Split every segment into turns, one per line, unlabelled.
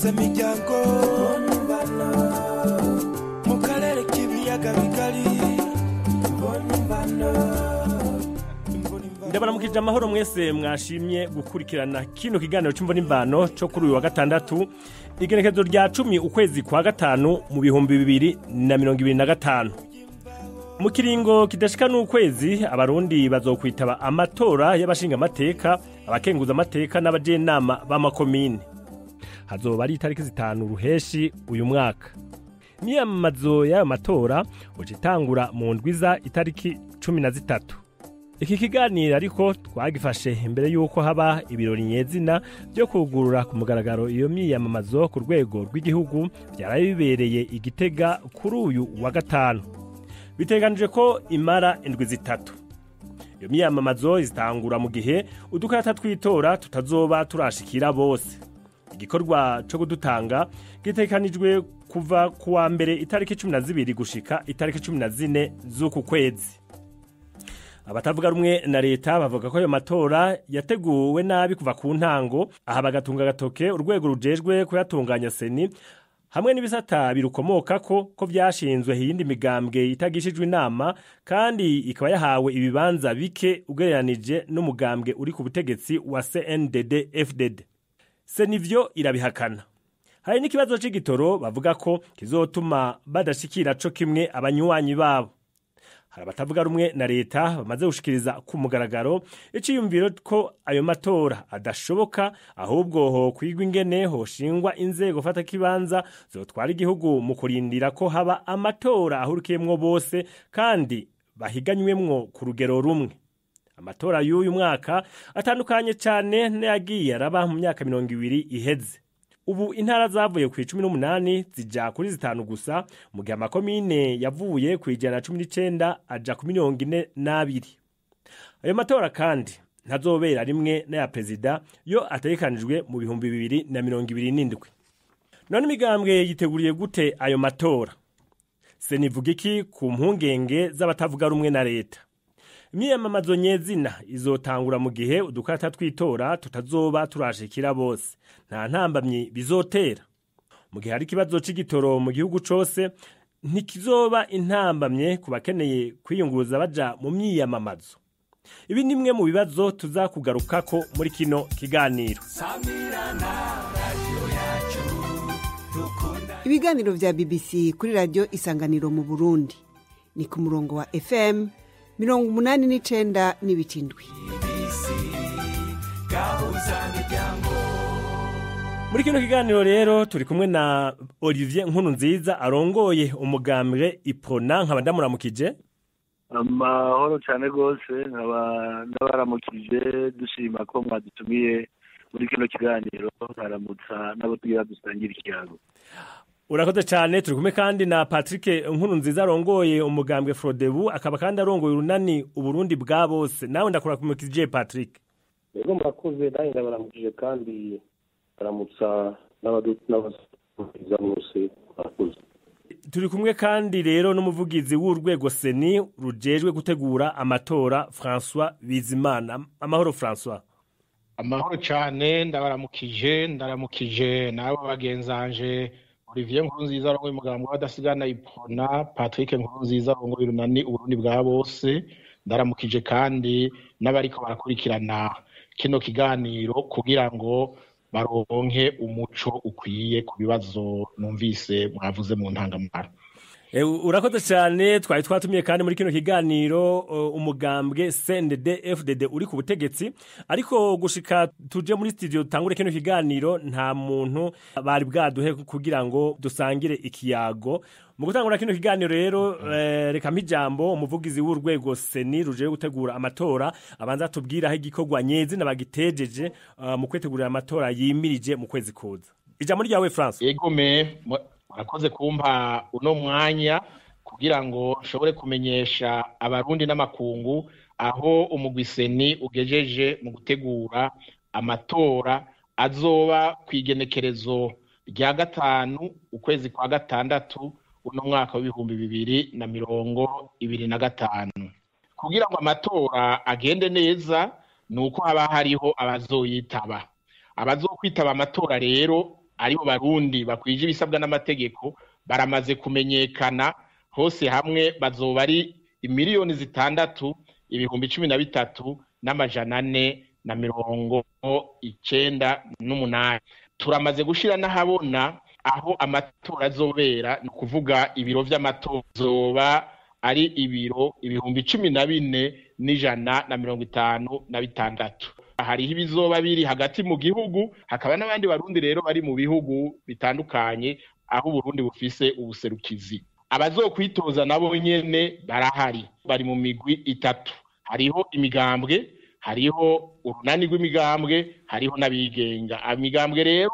Gahuza miryango mu karere k'ibiyaga bigari.
Ndabaramukije amahoro mwese mwashimye gukurikirana kino kiganiro c'imvo n'imvano co kuri uyu wa gatandatu, igenekerezo rya 10 ukwezi kwa gatanu mu 2025. Mu kiringo kidashika n'ukwezi, Abarundi bazokwitaba amatora y'abashinga amateka, abakenguza amateka n'abajenama b'amakomine. Hazoba ari itariki 5 ruheshi uyu mwaka. Imyiyamamazo y'ayo matora ucitangura mu ndwiza itariki 13. Iki kiganiro ariko twagifashe imbere y'uko haba ibirori nyezina byo kugurura ku mugaragaro iyo myiyamamazo ku rwego rw'igihugu, byarabibereye Igitega kuri uyu wa gatanu. Biteganije ko imara indwi 3. Iyo myiyamamazo izitangura mu gihe udukarata twitora tutazoba turashikira bose. Igikorwa cyo kudutanga gitekanijwe kuva kuwa mbere itariki 12 gushika itariki 14 z'uku kwezi. Abatavuga rumwe na leta bavuga ko ayo matora yateguwe nabi kuva ku ntango, aha bagatunga gatoke urwego rujejwe kuyatunganya CENI hamwe n'ibisata birukomoka ko vyashinzwe iyindi migambwe itagishijwe inama, kandi ikaba yahawe ibibanza bike ugereranije n'umugambwe uri ku butegetsi wa CNDD-FDD. CENI vyo irabihakana. Hari n'ikibazo c'igitoro bavuga ko kizotuma badashikira co kimwe abanywanyi babo. Hari abatavuga rumwe na leta bamaze gushikiriza ku mugaragaro iciyumviro ko ayo matora adashoboka, ahubwo ho kwigwa ingene hoshingwa inzego fata kibanza zotwara igihugu mu kurindira ko haba amatora ahurikiyemwo bose kandi bahiganywemwo ku rugero rumwe. Amatora y'uyu mwaka atandukanye cyane n'ayagiye araba mu myaka 20 iheze. Ubu intara zavuye ku 18 zija kuri 5 gusa, mu gihe amakomine yavuye ku 119 aja ku 42. Ayo matora kandi ntazobera rimwe n'aya prezida yo ategekanijwe mu 2027. None imigambwe yiteguriye gute ayo matora? CENI ivuga iki ku mpungenge z'abatavuga rumwe na leta? Imyiyamamazo nyezina izotangura mu gihe udukarata twitora tutazoba turashikira bose. Nta ntambamyi bizotera. Mu gihe hari ikibazo c'igitoro mu gihugu cose, ntikizoba intambamye ku bakeneye kwiyunguruza baja mu myiyamamazo. Ibi ni bimwe mu bibazo tuzakugarukako muri kino kiganiro.
Ibiganiro vya BBC kuri radio Isanganiro mu Burundi ni ku murongo wa FM 89.7.
Muri kino kiganiro rero turi kumwe na Olivier Nkurunziza arongoye umugambwe Iprona, nkaba ndamuramukije.
Amahoro cyane gose, nkaba ndabaramukije, dushima ko mwadutumiye muri kino kiganiro, nkaramutsa n'abo tugira dusangira ikiyago.
Urakoze cyane. Turi kumwe kandi na Patrick Nkurunziza arongoye umugambwe Frodebu, akaba kandi arongoye urunani Uburundi bwa bose. Nawe ndakuramukije Patrick.
Yego murakoze, nanjye ndabaramukije kandi baramutsa n'abadutumiza bose, murakoze.
Turi kumwe kandi rero n'umuvugizi w'urwego CENI rujejwe gutegura amatora, François Bizimana. Amahoro François.
Amahoro cyane, ndabaramukije, ndaramukije nabo bagenzanje Olivier Nkurunziza arongoye umugambwe w'abadasigana Iprona, Patrick Nkurunziza arongoye urunani Uburundi bwa bose. Ndaramukije kandi n'abariko barakurikirana kino kiganiro kugira ngo baronke umuco ukwiye ku bibazo numvise mwavuze mu ntangamara.
Urakoze cyane. Twari twatumiye kandi muri kino kiganiro umugambwe CNDD-FDD uri ku butegetsi, ariko gushika tuje muri studio dutangure kino kiganiro nta muntu bari bwaduhe kugira ngo dusangire ikiyago. Mu gutangura kino kiganiro rero, reka mpijambo umuvugizi w'urwego CENI ruje gutegura amatora abanza tubwira aho igikorwa nyezina bagitejeje mu kwitegurira amatora yimirije mu kwezi kuza. Ijambo ryawe François.
Yego me, murakoze kumpa uno mwanya kugira ngo nshobore kumenyesha Abarundi n'amakungu aho umugwi CENI ugejeje mu gutegura amatora azoba kwigenekerezo rya 5 ukwezi kwa gatandatu uno mwaka w'2025. Kugira ngo amatora agende neza nuko haba hariho abazoyitaba. Abazokwitaba amatora rero aribo Barundi bakwije ibisabwa n'amategeko baramaze kumenyekana hose hamwe bazoba ari 6 13 498. Turamaze gushira n'ahabona aho amatora azobera, ni kuvuga ibiro vy'amatora zoba ari ibiro 14156. Hariho ibizoba biri hagati mu gihugu, hakaba n'abandi Barundi rero bari mu bihugu bitandukanye aho Burundi bufise ubuserukizi. Abazokwitoza nabo nyene barahari, bari mu migwi itatu. Hariho imigambwe, hariho urunani rw'imigambwe, hariho n'abigenga. Imigambwe rero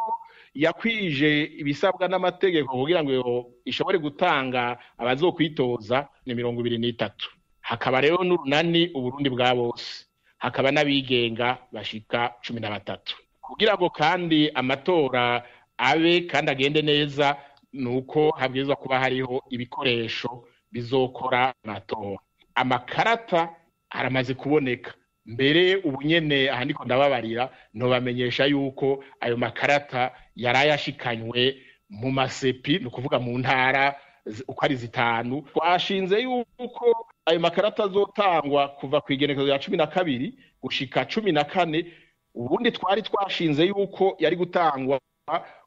yakwije ibisabwa n'amategeko kugira ngo ishobore gutanga abazokwitoza ni 23. Hakaba rero n'urunani Uburundi bwa bose, hakaba n'abigenga bashika 13. Kugira ngo kandi amatora abe kandi agende neza, nuko habwirizwa kuba hariho ibikoresho bizokora amatora. Amakarata aramaze kuboneka. Mbere ubunyene ahandiko ndababarira nobamenyesha yuko ayo makarata yarayashikanywe mu masepi, no kuvuga mu ntara uko ari zitanu. Twashinze yuko ayo makarata azotangwa kuva ku igenekerezo rya 12 gushika 14. Ubundi twari twashinze yuko yari gutangwa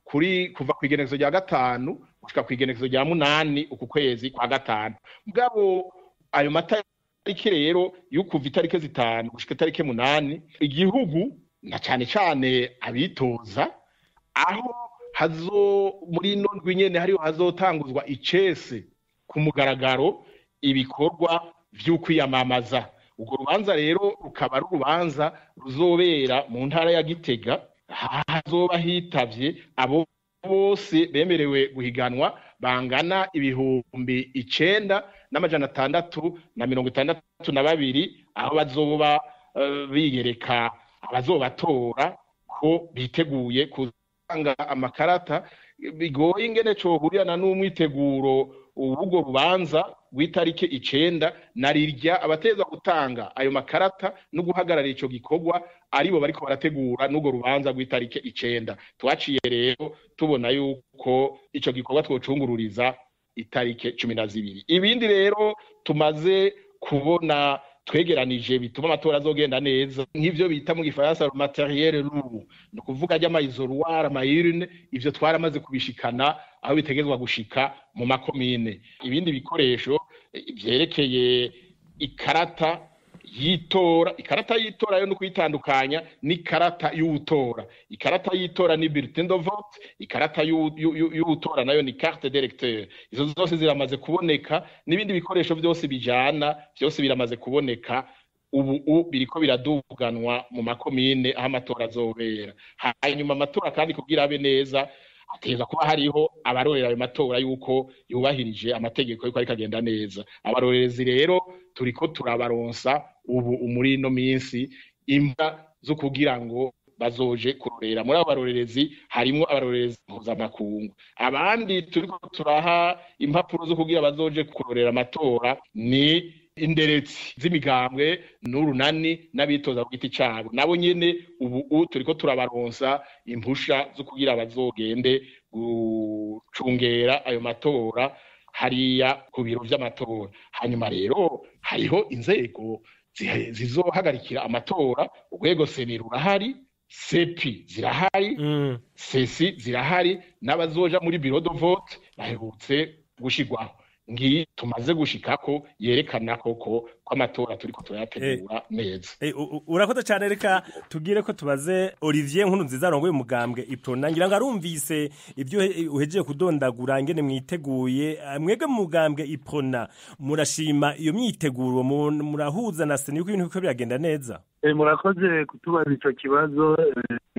kuri kuva ku igenekerezo rya 5 gushika ku igenekerezo rya 8 uku kwezi kwa 5. Mugabo ayo matariki rero yukuva itariki 5 gushika itariki 8, igihugu na cane cane abitoza aho hazo muri ino ndwi nyene hariho hazotanguzwa icese ku mugaragaro ibikorwa vy'ukwiyamamaza. Urwo rubanza rero rukaba ari urubanza ruzobera mu ntara ya Gitega, hazoba hitavye abo bose bemerewe guhiganwa bangana 9662, aho bazoba biyereka abazobatora ko biteguye kuzanga amakarata. Bigoye ingene cohurirana n'umwiteguro ubwo rubanza rw'itariki 9 narirya abateza gutanga ayo makarata no guhagarara ico gikorwa aribo bariko barategura n'ubwo rubanza rw'itariki 9. Twaciye rero tubona yuko ico gikorwa twocungururiza itariki 12. Ibindi rero tumaze kubona twegeranije bituma amatora azogenda neza, nk'ivyo bita mu gifaransa matériel lourd, no kuvuga ry'amayizoroir, amayirine, ivyo twaramaze kubishikana aho bitegezwa gushika mu makomine. Ibindi bikoresho vyerekeye ikarata yitora, ikarata yitora yo no kwitandukanya n'ikarata y'utora. Ikarata yitora ni bulletin de vote, ikarata y'utora nayo ni carte d'électeur. Izo zose ziramaze kuboneka, n'ibindi bikoresho byose bijana byose biramaze kuboneka. Ubu biriko biraduganwa mu makomine aho amatora azobera. Hanyuma amatora kandi kugira abe neza ateza kuba hariho abarorera ayo matora yuko yubahirije amategeko yuko ariko agenda neza. Abarorerezi rero turiko turabaronsa ubu muri ino minsi imbwa zo kugira ngo bazoje kurorera. Muri abo barorerezi harimwo abarorerezi mpuzamakungu. Abandi turiko turaha impapuro zo kugira bazoje kurorera amatora ni inderetsi z'imigambwe n'urunani n'abitoza ku giti cabo. Nabo nyene ubu turiko turabaronsa impusha zo kugira bazogende gucungera ayo matora hariya ku biro vy'amatora. Hanyuma rero hariho inzego zizohagarikira amatora. Urwego seni rurahari, sepi zirahari, sesi zirahari, n'abazoja muri bureau de vote baherutse gushigwaho. Ngi tumaze gushikako yerekana koko ko amatora turiko turayategura neza.
Urakoze cyane. Reka tugire ko tubaze Olivier Nkurunziza arongoye umugambwe Iprona, ngira ngo arumvise ibyo uhejeje kudondagura ingene mwiteguye. Mwebwe mu mugambwe Iprona murashima iyo myiteguro, murahuza na seni yuko ibintu biko biragenda neza?
Murakoze kutubaza ico kibazo.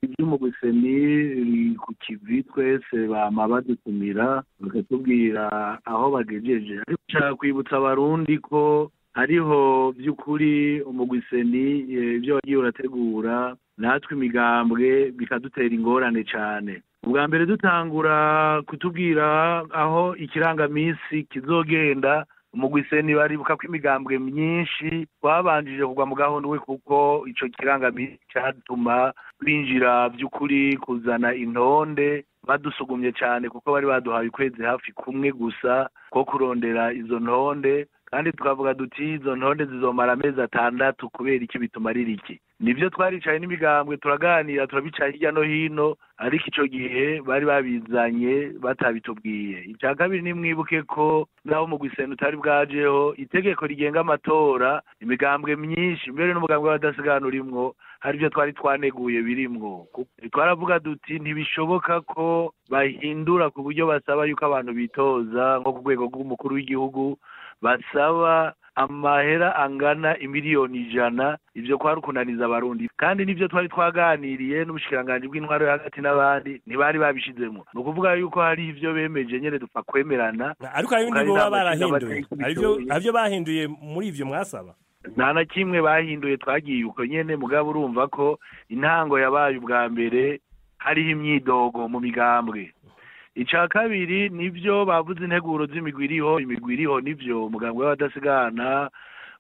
Iby'umugwi seni ku kivi twese bama badutumira bakatubwira aho bagejeje. Ariko nshaka kwibutsa Abarundi ko hariho by'ukuri umugwi seni ibyo wagiye urategura natwe imigambwe bikadutera ingorane cyane. Ubwa mbere dutangura kutubwira aho ikirangamisi kizogenda, Umugwi CENI baribuka ko imigambwe myinshi twabanjije kugwa mu gahundwe, kuko ico kirangamisi catuma binjira by'ukuri kuzana intonde badusugumye cyane, kuko bari baduhaye ukwezi hafi kumwe gusa ko kurondera izo ntonde, kandi tukavuga duti izo ntonde zizomara amezi 6 kubera iki bitumarira iki. Nivyo twaricaye n'imigambwe turaganira, turabicaye hirya no hino, ariko ico gihe bari babizanye batabitubwiye. Icya kabiri, nimwibuke ko naho umugwi CENI utari bwajeho, itegeko rigenga amatora, imigambwe myinshi mbere n'umugambwe w'abadasigana urimwo, hari ibyo twari twaneguye birimwo. Twaravuga duti ntibishoboka ko bahindura ku buryo basaba yuko abantu bitoza nko ku rwego rw'umukuru w'igihugu basaba amahera angana 100,000,000, ivyo kwari ukunaniza abarundi. Kandi nivyo twari twaganiriye n'ubushikiranganji bw'intwaro hagati n'abandi ntibari babishizemo. Ni ukuvuga yuko hari ivyo bemeje nyene dupfa kwemerana,
ariko hari ibindi boba barahinduye, harivyo bahinduye muri ivyo mwasaba.
Nta na kimwe bahinduye, twagiye uko nyene. Mugabo urumva ko intango yabaye ubwa mbere hariho imyidogo mu migambwe. Ica kabiri, nivyo bavuze integuro z'imigwi iriho, imigwi iriho nivyo, umugambwe w'abadasigana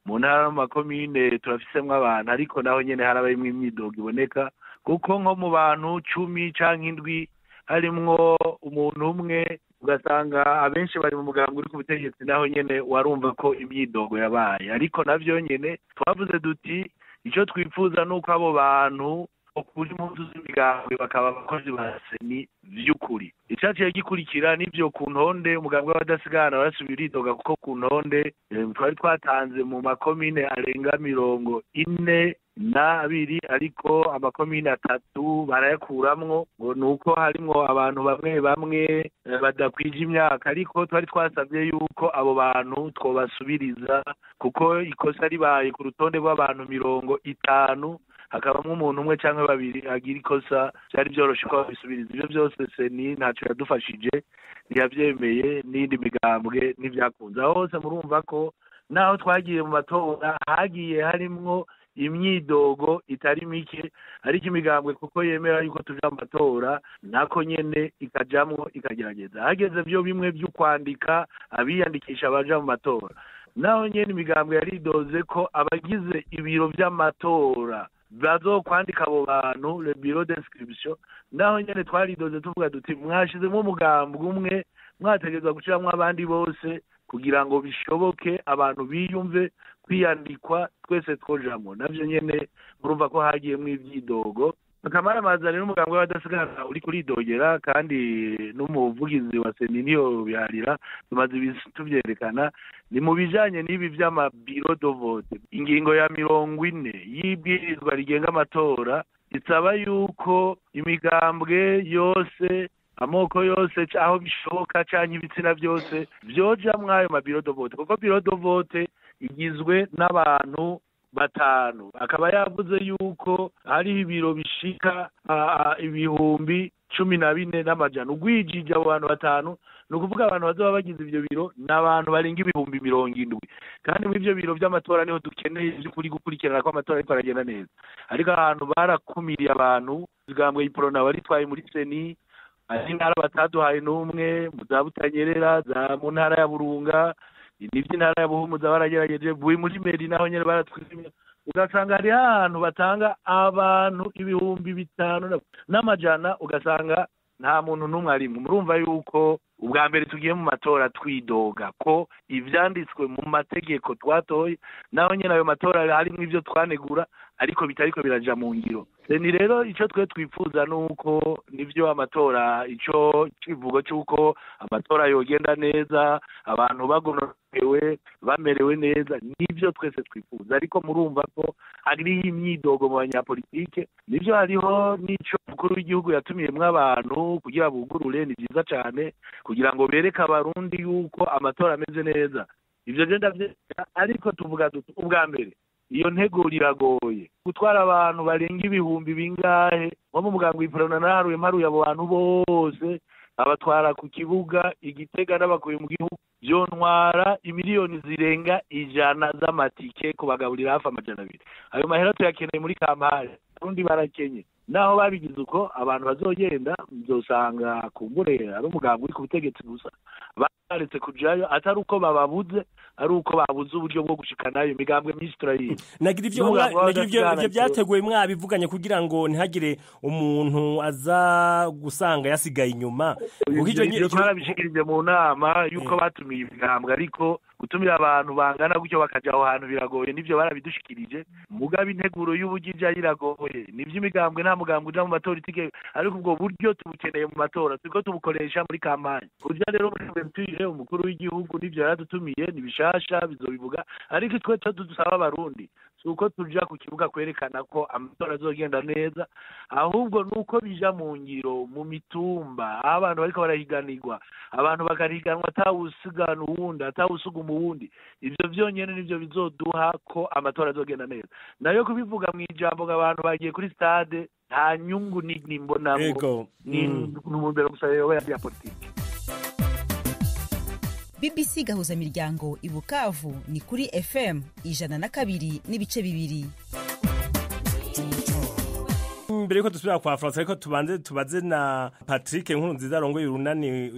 mu ntara no mu makomine turafisemwo abantu, ariko naho nyene harabayimwo imyidogo iboneka, kuko nko mu bantu 10 canke 7 harimwo umuntu umwe, ugasanga abenshi bari mu mugambwe uri ku butegetsi, naho nyene warumva ko imyidogo yabaye. Ariko navyo nyene twavuze duti ico twifuza nuko abo bantu kuri impuzu z'imigambwe bakaba abakozi ba CENI vy'ukuri. Icaciye gikurikira nivyo ku ntonde umugambwe w'abadasigana warasubiye uridoga, kuko ku ntonde twari twatanze mu makomine arenga 42, ariko amakomine 3 barayakuramwo ngo nuko harimwo abantu bamwe bamwe badakwije imyaka, ariko twari twasabye yuko abo bantu twobasubiriza, kuko ikosa ribaye ku rutonde rw'abantu 50 hakabamwo umuntu umwe canke babiri agira ikosa, byari byoroshe ko babisubiriza. Ivyo byose CENI ntaco yadufashije, ntiyavyemeye, n'indi migambwe ntivyakunze. Aho hose murumva ko naho twagiye mu matora hagiye harimwo imyidogo itari mike, ariko imigambwe kuko yemera yuko tuja mu matora nako nyene ikajamwo ikagerageza. Hageze vyo bimwe vy'ukwandika abiyandikisha baja mu matora, naho nyene imigambwe yaridoze ko abagize ibiro vy'amatora bazokwandika abo bantu, le bureau d'inscription, naho nyene twaridoze tuvuga duti mwashizemwo umugambwe umwe, mwategerezwa gushiramwo abandi bose kugira ngo bishoboke abantu biyumve kwiyandikwa twese twojamwo. Navyo nyene murumva ko hagiyemwo ibyidogo. Akamaramaza rero umugambwe w'abadasigana uri kuridogera, kandi n'umuvugizi wa CENI niyo biharira, tumaze tuvyerekana, ni mu bijanye n'ibi vy'amabiro de vote. Ingingo ya 40 y'ibwirizwa rigenga amatora isaba yuko imigambwe yose, amoko yose, aho bishoboka canke ibitsina byose vyoja mwayo mabiro de vote, kuko biro de vote igizwe n'abantu 5. Akaba yavuze yuko hari ibiro bishika 14,500. Ugwijije abo bantu 5, ni ukuvuga abantu bazoba bagize ivyo biro n'abantu barenga 70,000. Kandi muri ivyo biro vy'amatora niho dukeneye vy'ukuri gukurikirana ko amatora ariko aragenda neza. Ariko ahantu barakumiriye abantu, imigambwe y'Iprona baritwaye muri CENI, ari intara bataduhaye n'umwe, mu za Butanyerera, za mu ntara ya Burunga, nivyo intara ya Buhumuza baragerageje, buri muri meri naho nyene baratwizimye. Ugasanga hari ahantu batanga abantu 5,500, ugasanga nta muntu n'umwe arimwo. Murumva yuko ubwa mbere tugiye mu matora twidoga ko ivyanditswe mu mategeko twatoye, naho nyene ayo matora harimwo ivyo twanegura, ariko bitariko biraja mu ngiro. Ni rero ico twe twifuza nuko nivyo amatora, ico kivugo cyuko amatora yogenda neza, abantu bagonorewe bamerewe neza, nivyo twese twifuza. Ariko murumva ko hari imyidogo mu banyapolitike, nivyo hariho nico mukuru w'igihugu yatumiyemwo abantu kugira bugurure, ni vyiza cane kugira ngo bereke abarundi yuko amatora ameze neza. Ivyo je ndavyemera, ariko tuvuga duti ubwa mbere iyo nteguro iragoye gutwara abantu barenga ibihumbi bingahe, nko mu mugambwe w'Iprona naharuye mparuye abo bantu bose abatwara ku kibuga Igitega n'abakuye mu gihugu, vyontwara imiliyoni zirenga 100 z'amatike kubagaburira hafi 200. Ayo mahera tuyakeneye muri kampani, abarundi barakenye. Naho babigize uko abantu bazogenda muzosanga kumbure ari umugambwe uri ku butegetsi gusa baretse kujayo, atari uko bababuze, ari uko babuze uburyo bwo gushikanayo. Imigambwe myinshi turayizi.
Nagira ivyo byateguwe mwabivuganye kugira ngo ntihagire umuntu aza gusanga yasigaye inyuma.
Ivyo twarabishikirije mu nama yuko batumiye imigambwe, ariko gutumira abantu bangana gutyo bakaja aho hantu biragoye, nivyo barabidushikirije. Mugabe integuro y'ubugija iragoye, nivyo imigambwe nta mugambwe uja mu matora itike, ariko ubwo buryo tubukeneye mu matora turiko tubukoresha muri kampanye. Kuja rero muri tuyire umukuru w'igihugu nivyo yaradutumiye, ni bishasha bizobivuga, ariko twe dusaba abarundi suko tuja ku kibuga kwerekana ko amatora azogenda neza, ahubwo nuko bija mu ngiro mu mitumba abantu bariko barahiganirwa, abantu bakariganwa atawusigana uwundi atawusuguma uwundi. Ivyo vyonyene nivyo bizoduha ko amatora azogenda neza. Nayo kubivuga mu ijambo ngo abantu bagiye kuri stade nta nyungu n'imbonamo, ni ntumbero gusa ya politiki.
BBC gahuza miryango ibukavu ni kuri FM 102.2.
Mbere yuko dusubira kwa Francois, ariko tubanze tubaze na Patrick Nkurunziza arongoye urunani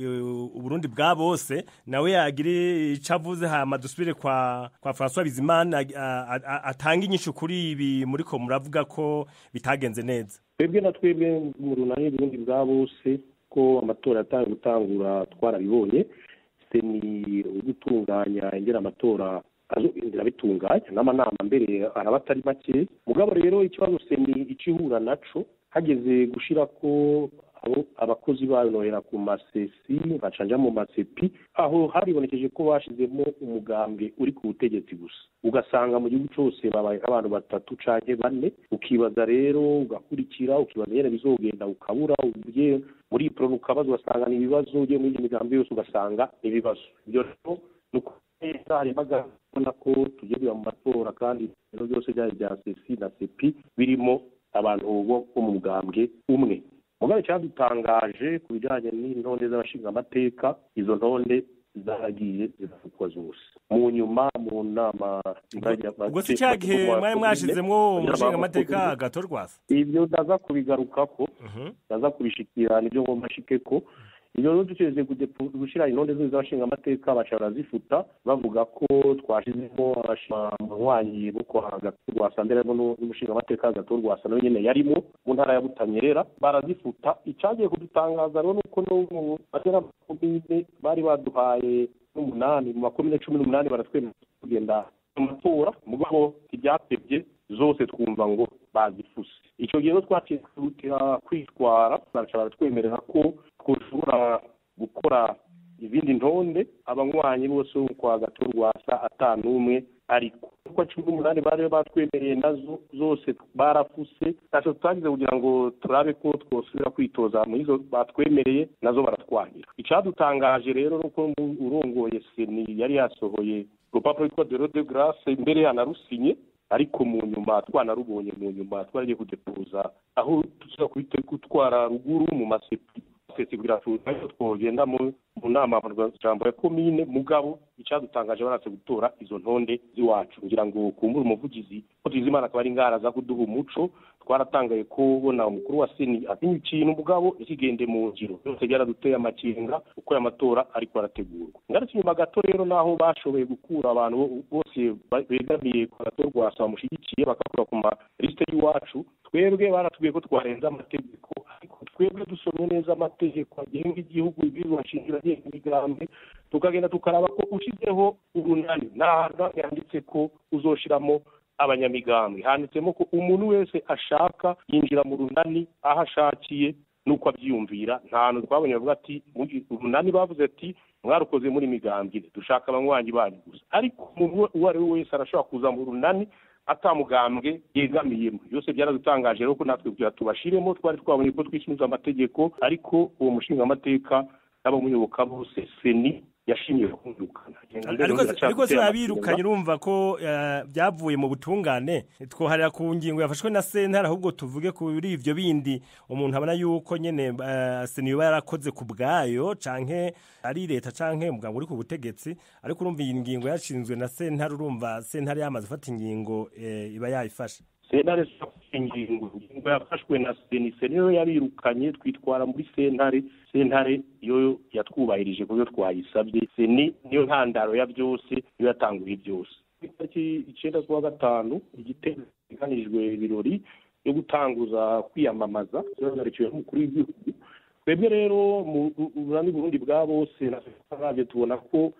Uburundi bwa bose, nawe yagire icavuze, hama dusubire kwa Francois Bizimana atanga inyishu kuri ibi muriko muravuga ko bitagenze neza.
Twebwe na twebwe mu runani Uburundi bwa bose ko amatora yatangiye gutangura twarabibonye, ni ugutunganya ingera amatora azogenda bitunganya n'amanama mbere arabatari make. Mugabo rero ikibazo seni icihura naco hageze gushira ko abakozi bayo nohera ku masesi bacanja mu masepi, aho haribonekeje ko bashizemo umugambwe uri ku butegetsi gusa, ugasanga mu gihugu cose babaye abantu batatu canke bane. Ukibaza rero ugakurikira ukibaza nyene bizogenda, ukabura ugiye muri pro ukabaza ugasanga ni ibibazo, ugiye muri imigambi yose ugasanga ni ibibazo. Ibyo rero nuko hari bagabona ko tugiye mu matora, kandi ibintu byose byari bya sesi na sepi birimo abantu bo mu mugambwe umwe. Mugabe cyadutangaje ku bijyanye n'intonde z'abashingamateka, izo ntonde zaragiye zirafukwa zose mu nyuma mu nama.
Ubwo si cya gihe mwari mwashizemwo umushingamateka Gatorwasa?
Ibyo ndaza kubigarukako, ndaza kubishikira, nibyo ngomba shikeko. Ibyo rero dutegereje gushyira intonde zose z'abashingamateka baca barazifuta, bavuga ko twashizemo abanywanyi bo kwa Gatorwasa, mbere harimo n'umushingamateka Gatorwasa nawe nyene yarimo mu ntara ya Butanyerera, barazifuta. Icagiye kudutangaza rero nuko no bagera mu bari baduhaye n'umunani mu makomine 18 baratwemera kugenda mu matora, mugabo ibyatevye zose twumva ngo bazifuse. Ico gihe twaciye kwihutira kwitwara, baca baratwemerera ko twoshobora gukora izindi ntonde abanywanyi bose kwa Gatorwasa atanumwe, ariko uko 18 bari batwemereye nazo zose barafuse. Ntacyo tutagize kugira ngo turabe ko twosubira kwitoza muri izo batwemereye, nazo baratwangira. Icadutangaje rero nuko urongoye seni yari yasohoye urupapuro rwitwa de de grâce, mbere yanarusinye, ariko mu nyuma twanarubonye, mu nyuma twaragiye kudepoza aho tuza gutwara ruguru mu masepi kugira tuzayo twogenda mu nama jambo ya komine. Mugabo icadutangaje baratse gutora izo ntonde ziwacu, kugira ngo kumbura umuvugizi ko Tuzimana akaba ari ngara za kuduha umuco. Twaratangaye kubona umukuru wa seni atinye ikintu mugabo ikigende mu ngiro, byose byaraduteye amakinga uko amatora ariko arategurwa. Ngarutse inyuma gato rero naho bashoboye gukura abantu bose begamiye kwa Gatorwasa bamushigikiye bakakura ku ma liste y'iwacu, twebwe baratubwiye ko twarenza amategeko, ariko twebwe dusomye neza amategeko agenga igihugu, ibwirizwa nshingiro agenga imigambi, tukagenda tukaraba ko ushizeho urunani nta yanditse ko uzoshiramo abanyamigambwe, handitsemo ko umuntu wese ashaka yinjira mu runani aho ashakiye nuko abyiyumvira. Nta hantu twabonye bavuga ati urunani bavuze ati mwarukoze muri migambwe dushaka abanywanyi banyu gusa, ariko umuntu uwo ari we wese arashobora kuza mu runani atamugambwe yegamiyemo. Byose byaradutangaje rero ko natwe kugira tubashiremo twari twabonye ko twishinze amategeko, ariko uwo mushingamateka n'abamuyoboka bose seni yashimiye kumvikana.
Ariko se abirukanye urumva ko byavuye mu butungane, twoharira ku ngingo yafashwe na sentare, ahubwo tuvuge kuri ivyo bindi umuntu abona yuko nyene seni yoba yarakoze ku bwayo canke ari leta canke umugabo uri ku butegetsi, ariko urumva iyi ngingo yashinzwe na sentare, urumva sentare yamaze gufata ingingo iba yayifashe.
Sentare Ingingo yafashwe na CENI, niyo yabirukanye, twitwara muri sentare, sentare yo yatwubahirije kubyo twayisabye. CENI niyo ntandaro ya byose, niyo yatanguye byose. Itariki 9 z'ukwa gatanu igitego kiganijwe ibirori yo gutanguza kwiyamamaza byahagarikiwe n'umukuru w'igihugu. Twebwe rero mu Burundi bwa bose na tubona ko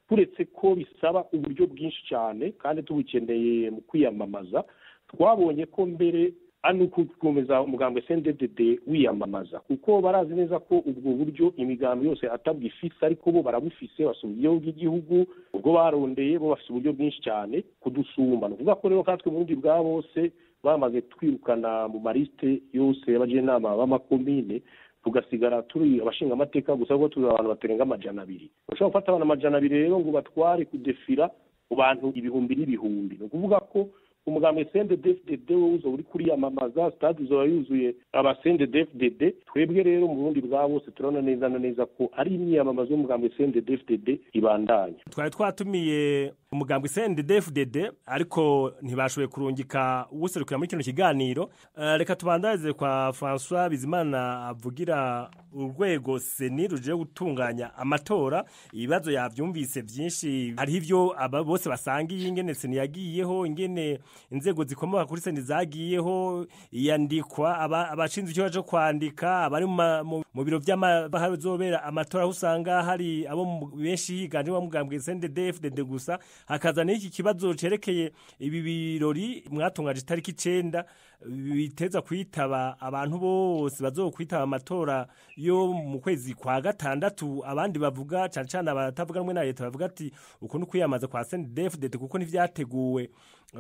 turetse ko bisaba uburyo bwinshi cyane kandi tubukeneye mu kwiyamamaza, twabonye ko mbere ano gukomeza umugambwe CNDD wiyamamaza, kuko barazi neza ko ubwo buryo imigambi yose atabwifise, ariko bo barabufise, basubiyeho bw'igihugu ubwo barondeye, bo bafise uburyo bwinshi cyane kudusumba. Ni ukuvuga ko rero katwe mu Burundi bwa bose bamaze twirukana mu mariste yose y'abajenama b'amakomine, tugasigara turi abashinga amateka gusa, kuko turi abantu batarenga 200. Bashobora gufata abantu 200 rero ngo batware kudefira mu bantu ibihumbi n'ibihumbi. Ni ukuvuga ko umugambi CNDD-FDD uzo uri kuriyamamaza, stade izoba yuzuye aba CNDD-FDD. Twebwe rero mu Burundi bwa bose turabona neza na neza ko ari imyiyamamazo y'umugambi CNDD-FDD ibandanya.
Twari twatumiye umugambi CNDD-FDD ariko ntibashoboye kurungika uwuserukira muri kino kiganiro. Reka tubandarize kwa François Bizimana avugira urwego CENI ruje gutunganya amatora. Ibibazo yavyumvise byinshi, hariho ivyo aba bose basangiye, ingene CENI yagiyeho, ingene inzego zikomoka kuri CENI zagiyeho, iyandikwa abashinzwe ikibazo cyo kwandika, abari mu biro by'abazobera amatora, usanga hari abo benshi higanje wa mugambwe CNDD-FDD gusa. Hakaza n'iki kibazo cerekeye ibi birori mwatungaje itariki 9 biteza kwitaba abantu bose bazokwitaba amatora yo mu kwezi kwa gatandatu. Abandi bavuga cyane cyane abatavuga rumwe na leta bavuga ati uko no kwiyamaza kwa CNDD-FDD kuko ntivyateguwe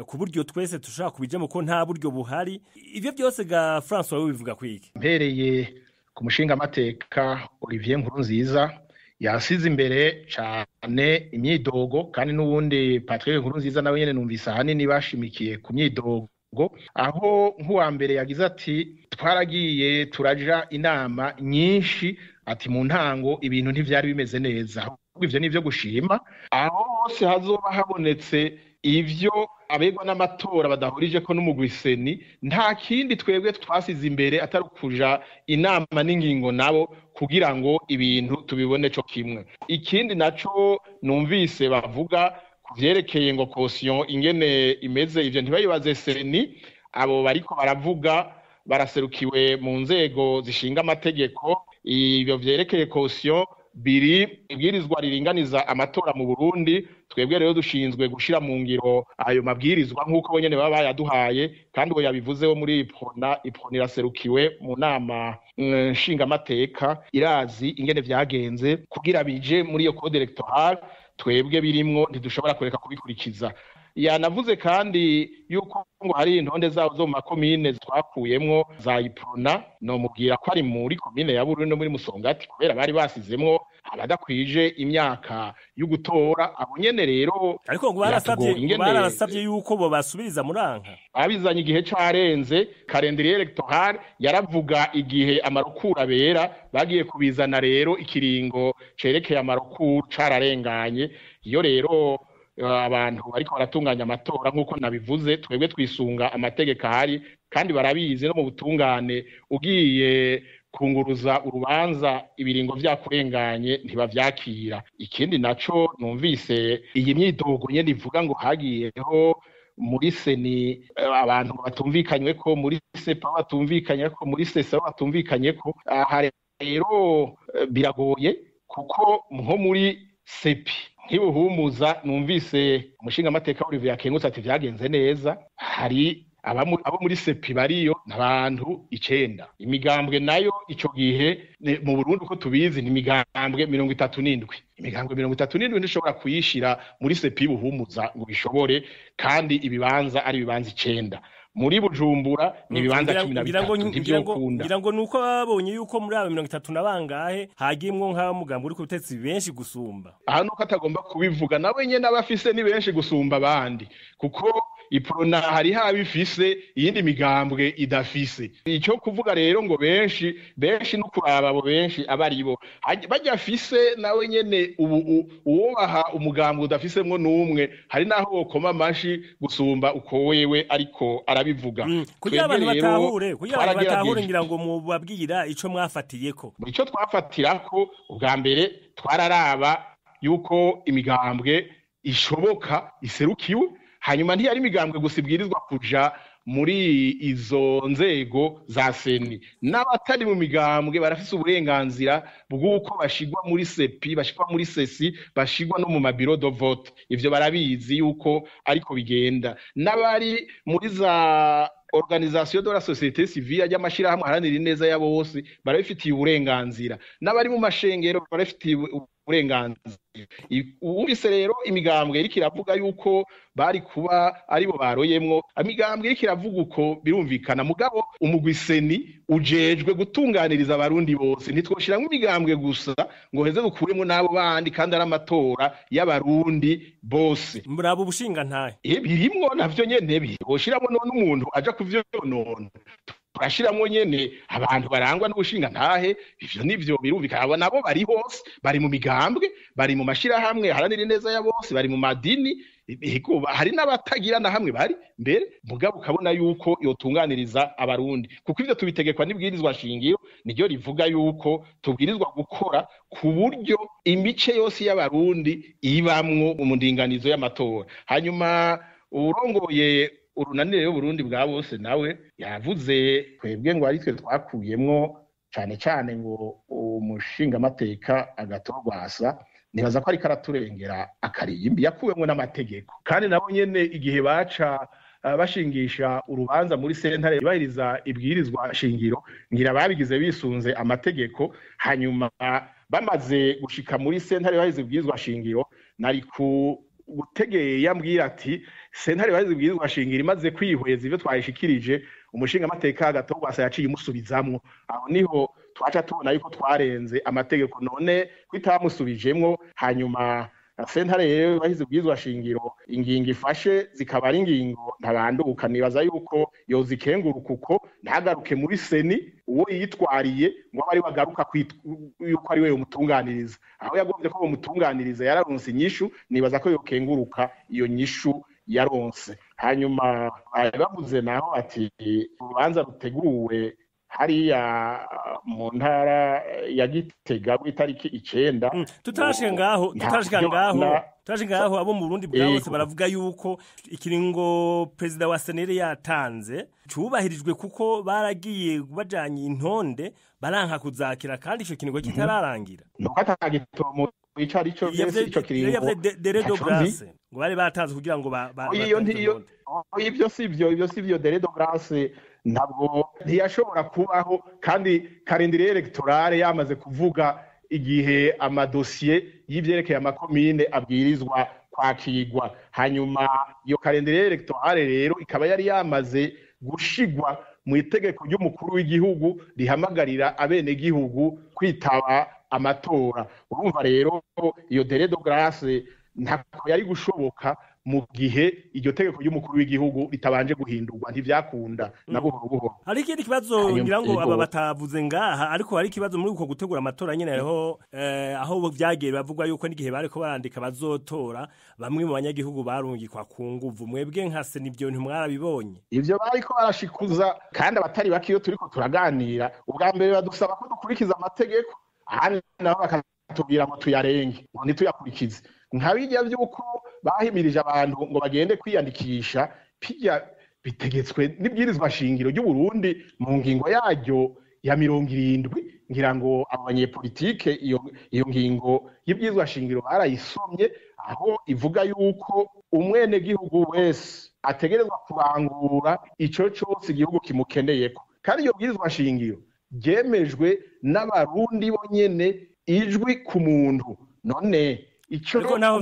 ku buryo twese tushaka kubijamo ko nta buryo buhari. Ivyo byose ga François we bivuga kwiki?
Mpereye ku mushinga amateka Olivier Nkurunziza yasize imbere cyane imyidogo, kandi n'ubundi Patrick Nkurunziza nawe nyene numvise ahanini bashimikiye ku myidogo, aho nk'uwa mbere yagize ati twaragiye turaja inama nyinshi, ati mu ntango ibintu ntivyari bimeze neza. Ahubwo ivyo nivyo gushima, aho hose hazoba habonetse ivyo abegwa n'amatora badahurije ko n'umugwi CENI, nta kindi twebwe twasize imbere atari kuja inama n'ingingo nabo kugira ngo ibintu tubibone co kimwe. Ikindi naco numvise bavuga kuvyerekeye ngo caution ingene imeze, ivyo ntibayibaze CENI, abo bariko baravuga baraserukiwe mu nzego zishinga amategeko. Ibyo vyerekeye caution biri ibwirizwa riringaniza amatora mu Burundi, twebwe rero dushinzwe gushira mu ngiro ayo mabwirizwa nk'uko bonyene baba bayaduhaye, kandi uwo yabivuzeho muri Iprona, Iprona iraserukiwe mu nama nshinga amateka, irazi ingene vyagenze kugira bije muri iyo code electorale, twebwe birimwo ntidushobora kureka kubikurikiza. Yanavuze kandi yuko ngo hari intonde zabo zo mu makomine twakuyemwo za Iprona, no mubwira ko ari muri komine ya Bururi no muri Musongati, kubera bari basizemwo abadakwije imyaka yo gutora. Abo nyene rero
ariko ngo barasabye yuko bo basubiriza muranka,
abizanye igihe carenze. Calendrier electoral yaravuga igihe amarukura abera, bagiye kubizana rero ikiringo cerekeye amarukura cararenganye. Iyo rero abantu bariko baratunganya amatora nk'uko nabivuze, twebwe twisunga amategeko ahari, kandi barabizi no mu butungane, ugiye kunguruza urubanza ibiringo vyakurenganye ntibavyakira. Ikindi naco numvise iyi myidogo nyene ivuga ngo hagiyeho muri CENI abantu batumvikanywe ko, muri SEPA batumvikanye ko, muri SESA batumvikanye ko. Aha rero biragoye kuko nko muri SEPI ntibuhumuza numvise umushinga amateka Olivier Yakengutse ati vyagenze neza, hari abo muri SEPI bariyo n'abantu 9. Imigambwe nayo ico gihe mu Burundi uko tubizi ni imigambwe 37. Imigambwe 37 ntishobora kuyishira muri SEPI buhumuza ngo bishobore, kandi ibibanza ari ibibanza 9. Muri Bujumbura ni ibibanza 13 ntivyokunda.
Ngira ngo nuko babonye yuko muri abo 30 na bangahe hagimwo nka mugambwe uri kubutetsi benshi gusumba.
Aha nuko atagomba kubivuga nawe nyene abafise ni benshi gusumba abandi, kuko Iprona hari habifise iyindi migambwe idafise. Ico kuvuga rero ngo benshi benshi no kuraba abo benshi abaribo bajya fise nawe nyene ubu uwobaha umugambwe udafisemwo numwe hari naho wokoma amashi gusumba uko wewe ariko arabivuga.
Kugira abantu batahure, kugira abantu batahure ngira ngo mubabwira ico mwafatiyeko.
Ico twafatirako ubwa mbere twararaba yuko imigambwe ishoboka iserukiwe, hanyuma ntiyari imigambwe gusa ibwirizwa kuja muri izo nzego za seni, n'abatari mu migambwe barafise uburenganzira bw'uko bashigwa muri sepi, bashigwa muri sesi, bashigwa no mu mabiro de vote. Ivyo barabizi yuko ariko bigenda. N'abari muri za organisation de la société civile y'amashirahamwe aharanira ineza ya bose barabifitiye uburenganzira, n'abari mu mashengero barabifitiye uburenganzira. Ubise rero imigambwe iriko iravuga yuko bari kuba aribo baroyemwo, imigambwe iriko iravuga uko birumvikana, mugabo umugwi seni ujejwe gutunganiriza abarundi bose, ntitwoshiramwo imigambwe gusa ngo heze gukuremwo n'abo bandi kandi ari amatora y'abarundi bose.
Murabo ubushinga ntahe
birimwo navyo nyene boshiramwo none umuntu aja kuvyonona, turashiramwo nyene abantu barangwa n'ubushinga ntahe. Ivyo nivyo birumvikana, abo nabo bari hose, bari mu migambwe, bari mu mashirahamwe haranira ineza ya bose, bari mu madini, hari n'abatagira na hamwe bari mbere, mugabo ukabona yuko yotunganiriza abarundi, kuko ivyo tubitegekwa n'ibwirizwa shingiro niryo rivuga yuko tubwirizwa gukora ku buryo imice yose y'abarundi ibamwo mu ndinganizo y'amatora. Hanyuma urongoye urunanire y'Uburundi bwa bose nawe yavuze twebwe ngo ari twe twakuyemwo cane cane ngo umushinga amateka agatorwasa, nibaza ko ariko araturengera akariyimbi yakuwemwo n'amategeko. Kandi nabo nyene igihe baca bashingisha urubanza muri sentare bahiriza ibwirizwa shingiro, ngira babigize bisunze amategeko. Hanyuma bamaze gushika muri sentare bahiriza ibwirizwa shingiro, nari ku gutegeye yambwira ati sentare bahiriza ibwirizwa shingiro imaze kwihweza ivyo twayishikirije, umushinga amateka agatogwasa yaciye imusubizamwo. Aho niho twaca tubona yuko twarenze amategeko, none kwitamusubijemwo. Hanyuma sentare rero bahize ubwizwa shingiro ingingo ifashe zikaba ari ingingo ntabanduka, nibaza yuko yozikenguruka uko ntagaruke muri seni uwo yitwariye ngo abari bagaruka yuko ari we umutunganiriza. Aho yagombye ko bamutunganiriza yararonse inyishu, nibaza ko yokenguruka iyo nyishu yaronse. Hanyuma bavuze naho ati urubanza ruteguwe hariya mu ntara ya Gitega itariki 9.
Tutarashika ngaho abo mu Burundi bwa bose baravuga yuko ikiringo president wa Senere yatanze cubahirijwe, kuko baragiye bajanye intonde baranka kuzakira kandi ico kiringo kitararangira.
Nuko atagitomo ico ari cyo byose ico kiringo
délai de grâce ngo bari batanze kugira ngo
ibyo sivyo délai de grâce ntabwo ntiyashobora kubaho, kandi calendrier electorale yamaze kuvuga igihe amadosiye y'ivyerekeye amakomine abwirizwa kwakirwa. Hanyuma iyo calendrier electorale rero ikaba yari yamaze gushigwa mu itegeko ry'umukuru w'igihugu rihamagarira abenegihugu kwitaba amatora. Urumva rero iyo délai de grâce ntako yari gushoboka mu gihe iryo tegeko ry'umukuru w'igihugu ritabanje guhindurwa, ntivyakunda na buhoro buhoro.
Hari ikindi kibazo ngira ngo aba batavuze ngaha, ariko hari ikibazo muri uko gutegura amatora nyene hariho aho vyagiye bavugwa yuko n'igihe bariko barandika bazotora bamwe mu banyagihugu barungikwa ku nguvu. Mwebwe nka se nivyo ntimwarabibonye?
Ivyo bariko barashikuza kandi abatari bake iyo turiko turaganira, ubwa mbere badusaba ko dukurikiza amategeko, ahandi nabo bakatubwira ngo tuyarenge ngo ntituyakurikize. Nka bijya by'uko bahimirije abantu ngo bagende kwiyandikisha, bijya bitegetswe n'ibwirizwa shingiro ry'u Burundi mu ngingo yaryo ya 70, ngira ngo abo banyepolitike iyo ngingo y'ibwirizwa shingiro barayisomye, aho ivuga yuko umwene gihugu wese ategerezwa kurangura ico cose igihugu kimukeneyeko. Kandi iyo bwirizwa shingiro ryemejwe n'abarundi bonyene ijwi ku muntu. None
ariko naho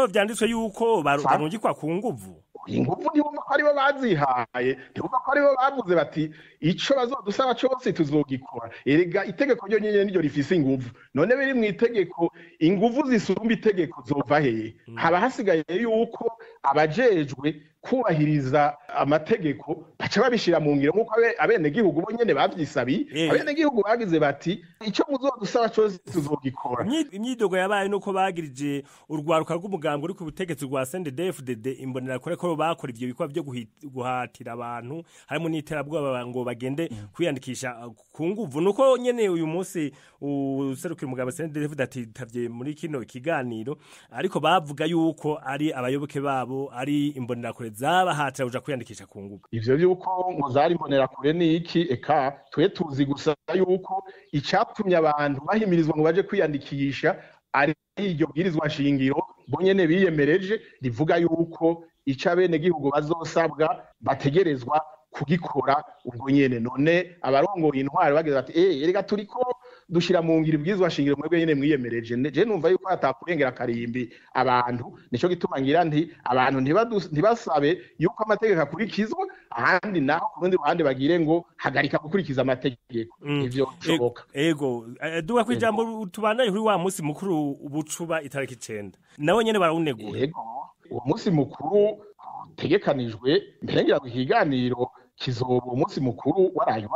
vyanditswe yuko barungikwa ku nguvu,
inguvu ntibumva ko aribo bazihaye, ntibumva ko aribo bavuze bati ico bazodusaba cose tuzogikora. Erega itegeko ryo nyene niryo rifise inguvu, none biri mu itegeko inguvu zisumba itegeko zova hehe? Haba hasigaye yuko Abajejwe kubahiriza amategeko baca babishira mu ngiro nk'uko abenegihugu bo nyene bavyisabiye. Abenegihugu bagize bati ico muzodusaba cose tuzogikora.
Imyidogo yabaye nuko bagirije urwaruka rw'umugambi uri ku butegetsi rwa CNDD-FDD imbonerakure ko bakora ivyo bikorwa vyo guhatira abantu harimo n'iterabwoba ngo bagende kwiyandikisha ku nguvu. Nuko nyene uyu munsi userukira umugabo CNDD-FDD atitavye muri kino kiganiro, ariko bavuga yuko ari abayoboke babo ari imbonerakure zabahatira kuja kwiyandikisha ku nguvu.
Ivyo yuko ngo zari imbonerakure ni iki? Eka twe tuzi gusa yuko icatumye abantu bahimirizwa ngo baje kwiyandikisha ari iryo bwirizwa shingiro bo nyene biyemereje rivuga yuko ico abenegihugu bazosabwa bategerezwa kugikora ubwo nyene. None abarongoye intwaro bageze bati erega turiko dushira mu ngiro ibwirizwa shingiro mwebwe nyene mwiyemereje. Je numva yuko atakurengera karimbi abantu, nico gituma ngira nti abantu ntibasabe yuko amategeko akurikizwa, ahandi naho ku rundi ruhande bagire ngo hagarika gukurikiza amategeko. Ivyo bishoboka.
Ego duga kwijambo tubanaye kuri wa munsi mukuru ubucuba itariki 9 nawe nyene barawunegura.
Ego uwo munsi mukuru utegekanijwe mbere ngira ngo ikiganiro kizoba umunsi mukuru waraye.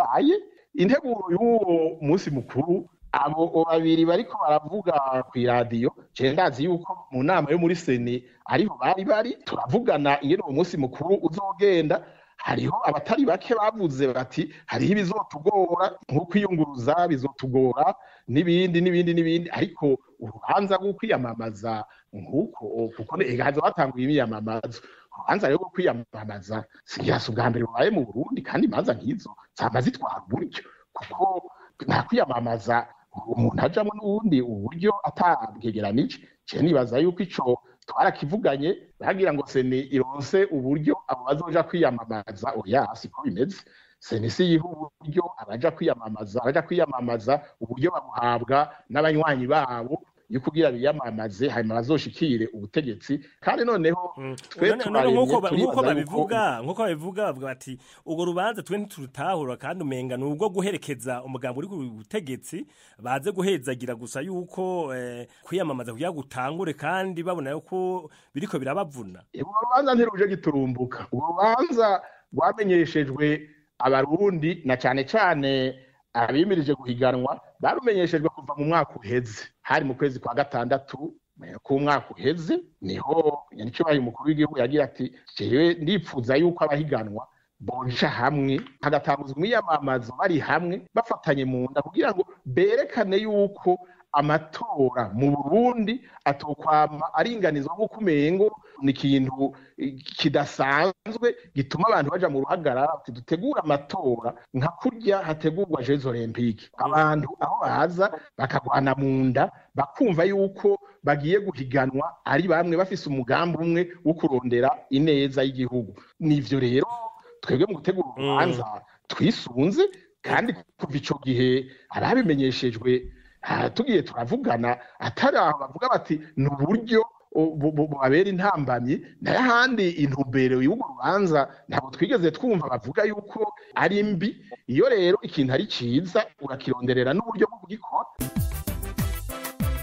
Integuro y'uwo munsi mukuru abo babiri bariko baravuga ku iradiyo, je ndazi yuko mu nama yo muri Seni ariho bari turavugana ingene uwo munsi mukuru uzogenda. Hariho abatari bake bavuze bati hariho ibizotugora nko kwiyunguruza bizotugora n'ibindi n'ibindi n'ibindi, ariko urubanza rwo kwiyamamaza nkuko kuko egazo batanguye imiyamamazo, urubanza rwo kwiyamamaza sigasa ubwa mbere bubaye mu Burundi, kandi imanza nk'izo zama zitwara uburyo, kuko nta kwiyamamaza umuntu ajamwo n'uwundi uburyo atabwegeranije. Je nibaza yuko ico twarakivuganye bagira ngo Seni ironse uburyo abo bazoja kwiyamamaza. Oya siko bimeze. Seni si yiha uburyo abaja kwiyamamaza, abaja kwiyamamaza uburyo babuhabwa n'abanywanyi babo yo kugira biyamamaze hanyuma bazoshikire ubutegetsi. Kandi noneho twe
nkuko babivuga bavuga bati ugo rubanza twe ntiturutahura kandi umenga nubwo guherekeza umugambi uri ku butegetsi baze guhezagira gusa yuko kwiyamamaza kugira gutangure kandi babona yuko biriko birabavuna.
Ugo rubanza ntiruje giturumbuka, urubanza rwamenyeshejwe abarundi na cane cane abimirije guhiganwa, barumenyeshejwe kuva mu mwaka uheze, hari mu kwezi kwa gatandatu ku mwaka uheze, niho nyanicyubahiro umukuru w'igihugu yagira ati jewe ndipfuza yuko abahiganwa bonja hamwe hagatanguzwa imyamamazo bari hamwe bafatanye mu nda kugira ngo berekane yuko amatora mu Burundi atokwama aringanizwa nk'uko umengo ni ikintu kidasanzwe gituma abantu baja mu ruhagarara. Ati dutegura amatora nka kurya hategurwa Jeux Olympiques, abantu aho baza bakagwana mu nda bakumva yuko bagiye guhiganwa ari bamwe bafise umugambi umwe wo kurondera ineza y'igihugu. Nivyo rero twebwe mu gutegura urubanza twisunze, kandi kuva ico gihe ababimenyeshejwe tugiye turavugana atari aho bavuga bati ni uburyo bubabera intambamyi, nayo ahandi intumbero y'urwo rubanza ntabwo twigeze twumva bavuga yuko ari mbi. Iyo rero ikintu ari ciza urakironderera n'uburyo bwo kugikora.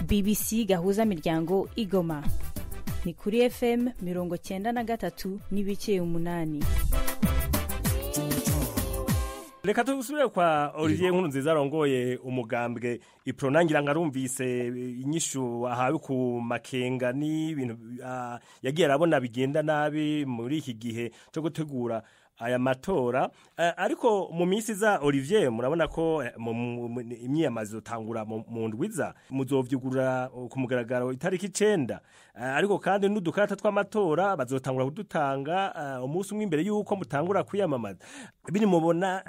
BBC gahuza miryango Igoma ni kuri FM 93.8.
Reka tusubire kwa Olivier Nkurunziza arongoye umugambwe Iprona, ngira ngo arumvise inyishu ahawe ku makenga n'ibintu yagiye arabona bigenda nabi muri iki gihe cyo gutegura aya matora. Ariko mu minsi za Olivier murabona ko imyiyamazo tangura mu ndwiza muzovyugurura ku mugaragaro itariki 9, ariko kandi n'udukarata tw'amatora bazotangura kudutanga umunsi umwe imbere yuko mutangura kwiyamamaza. Biri mubona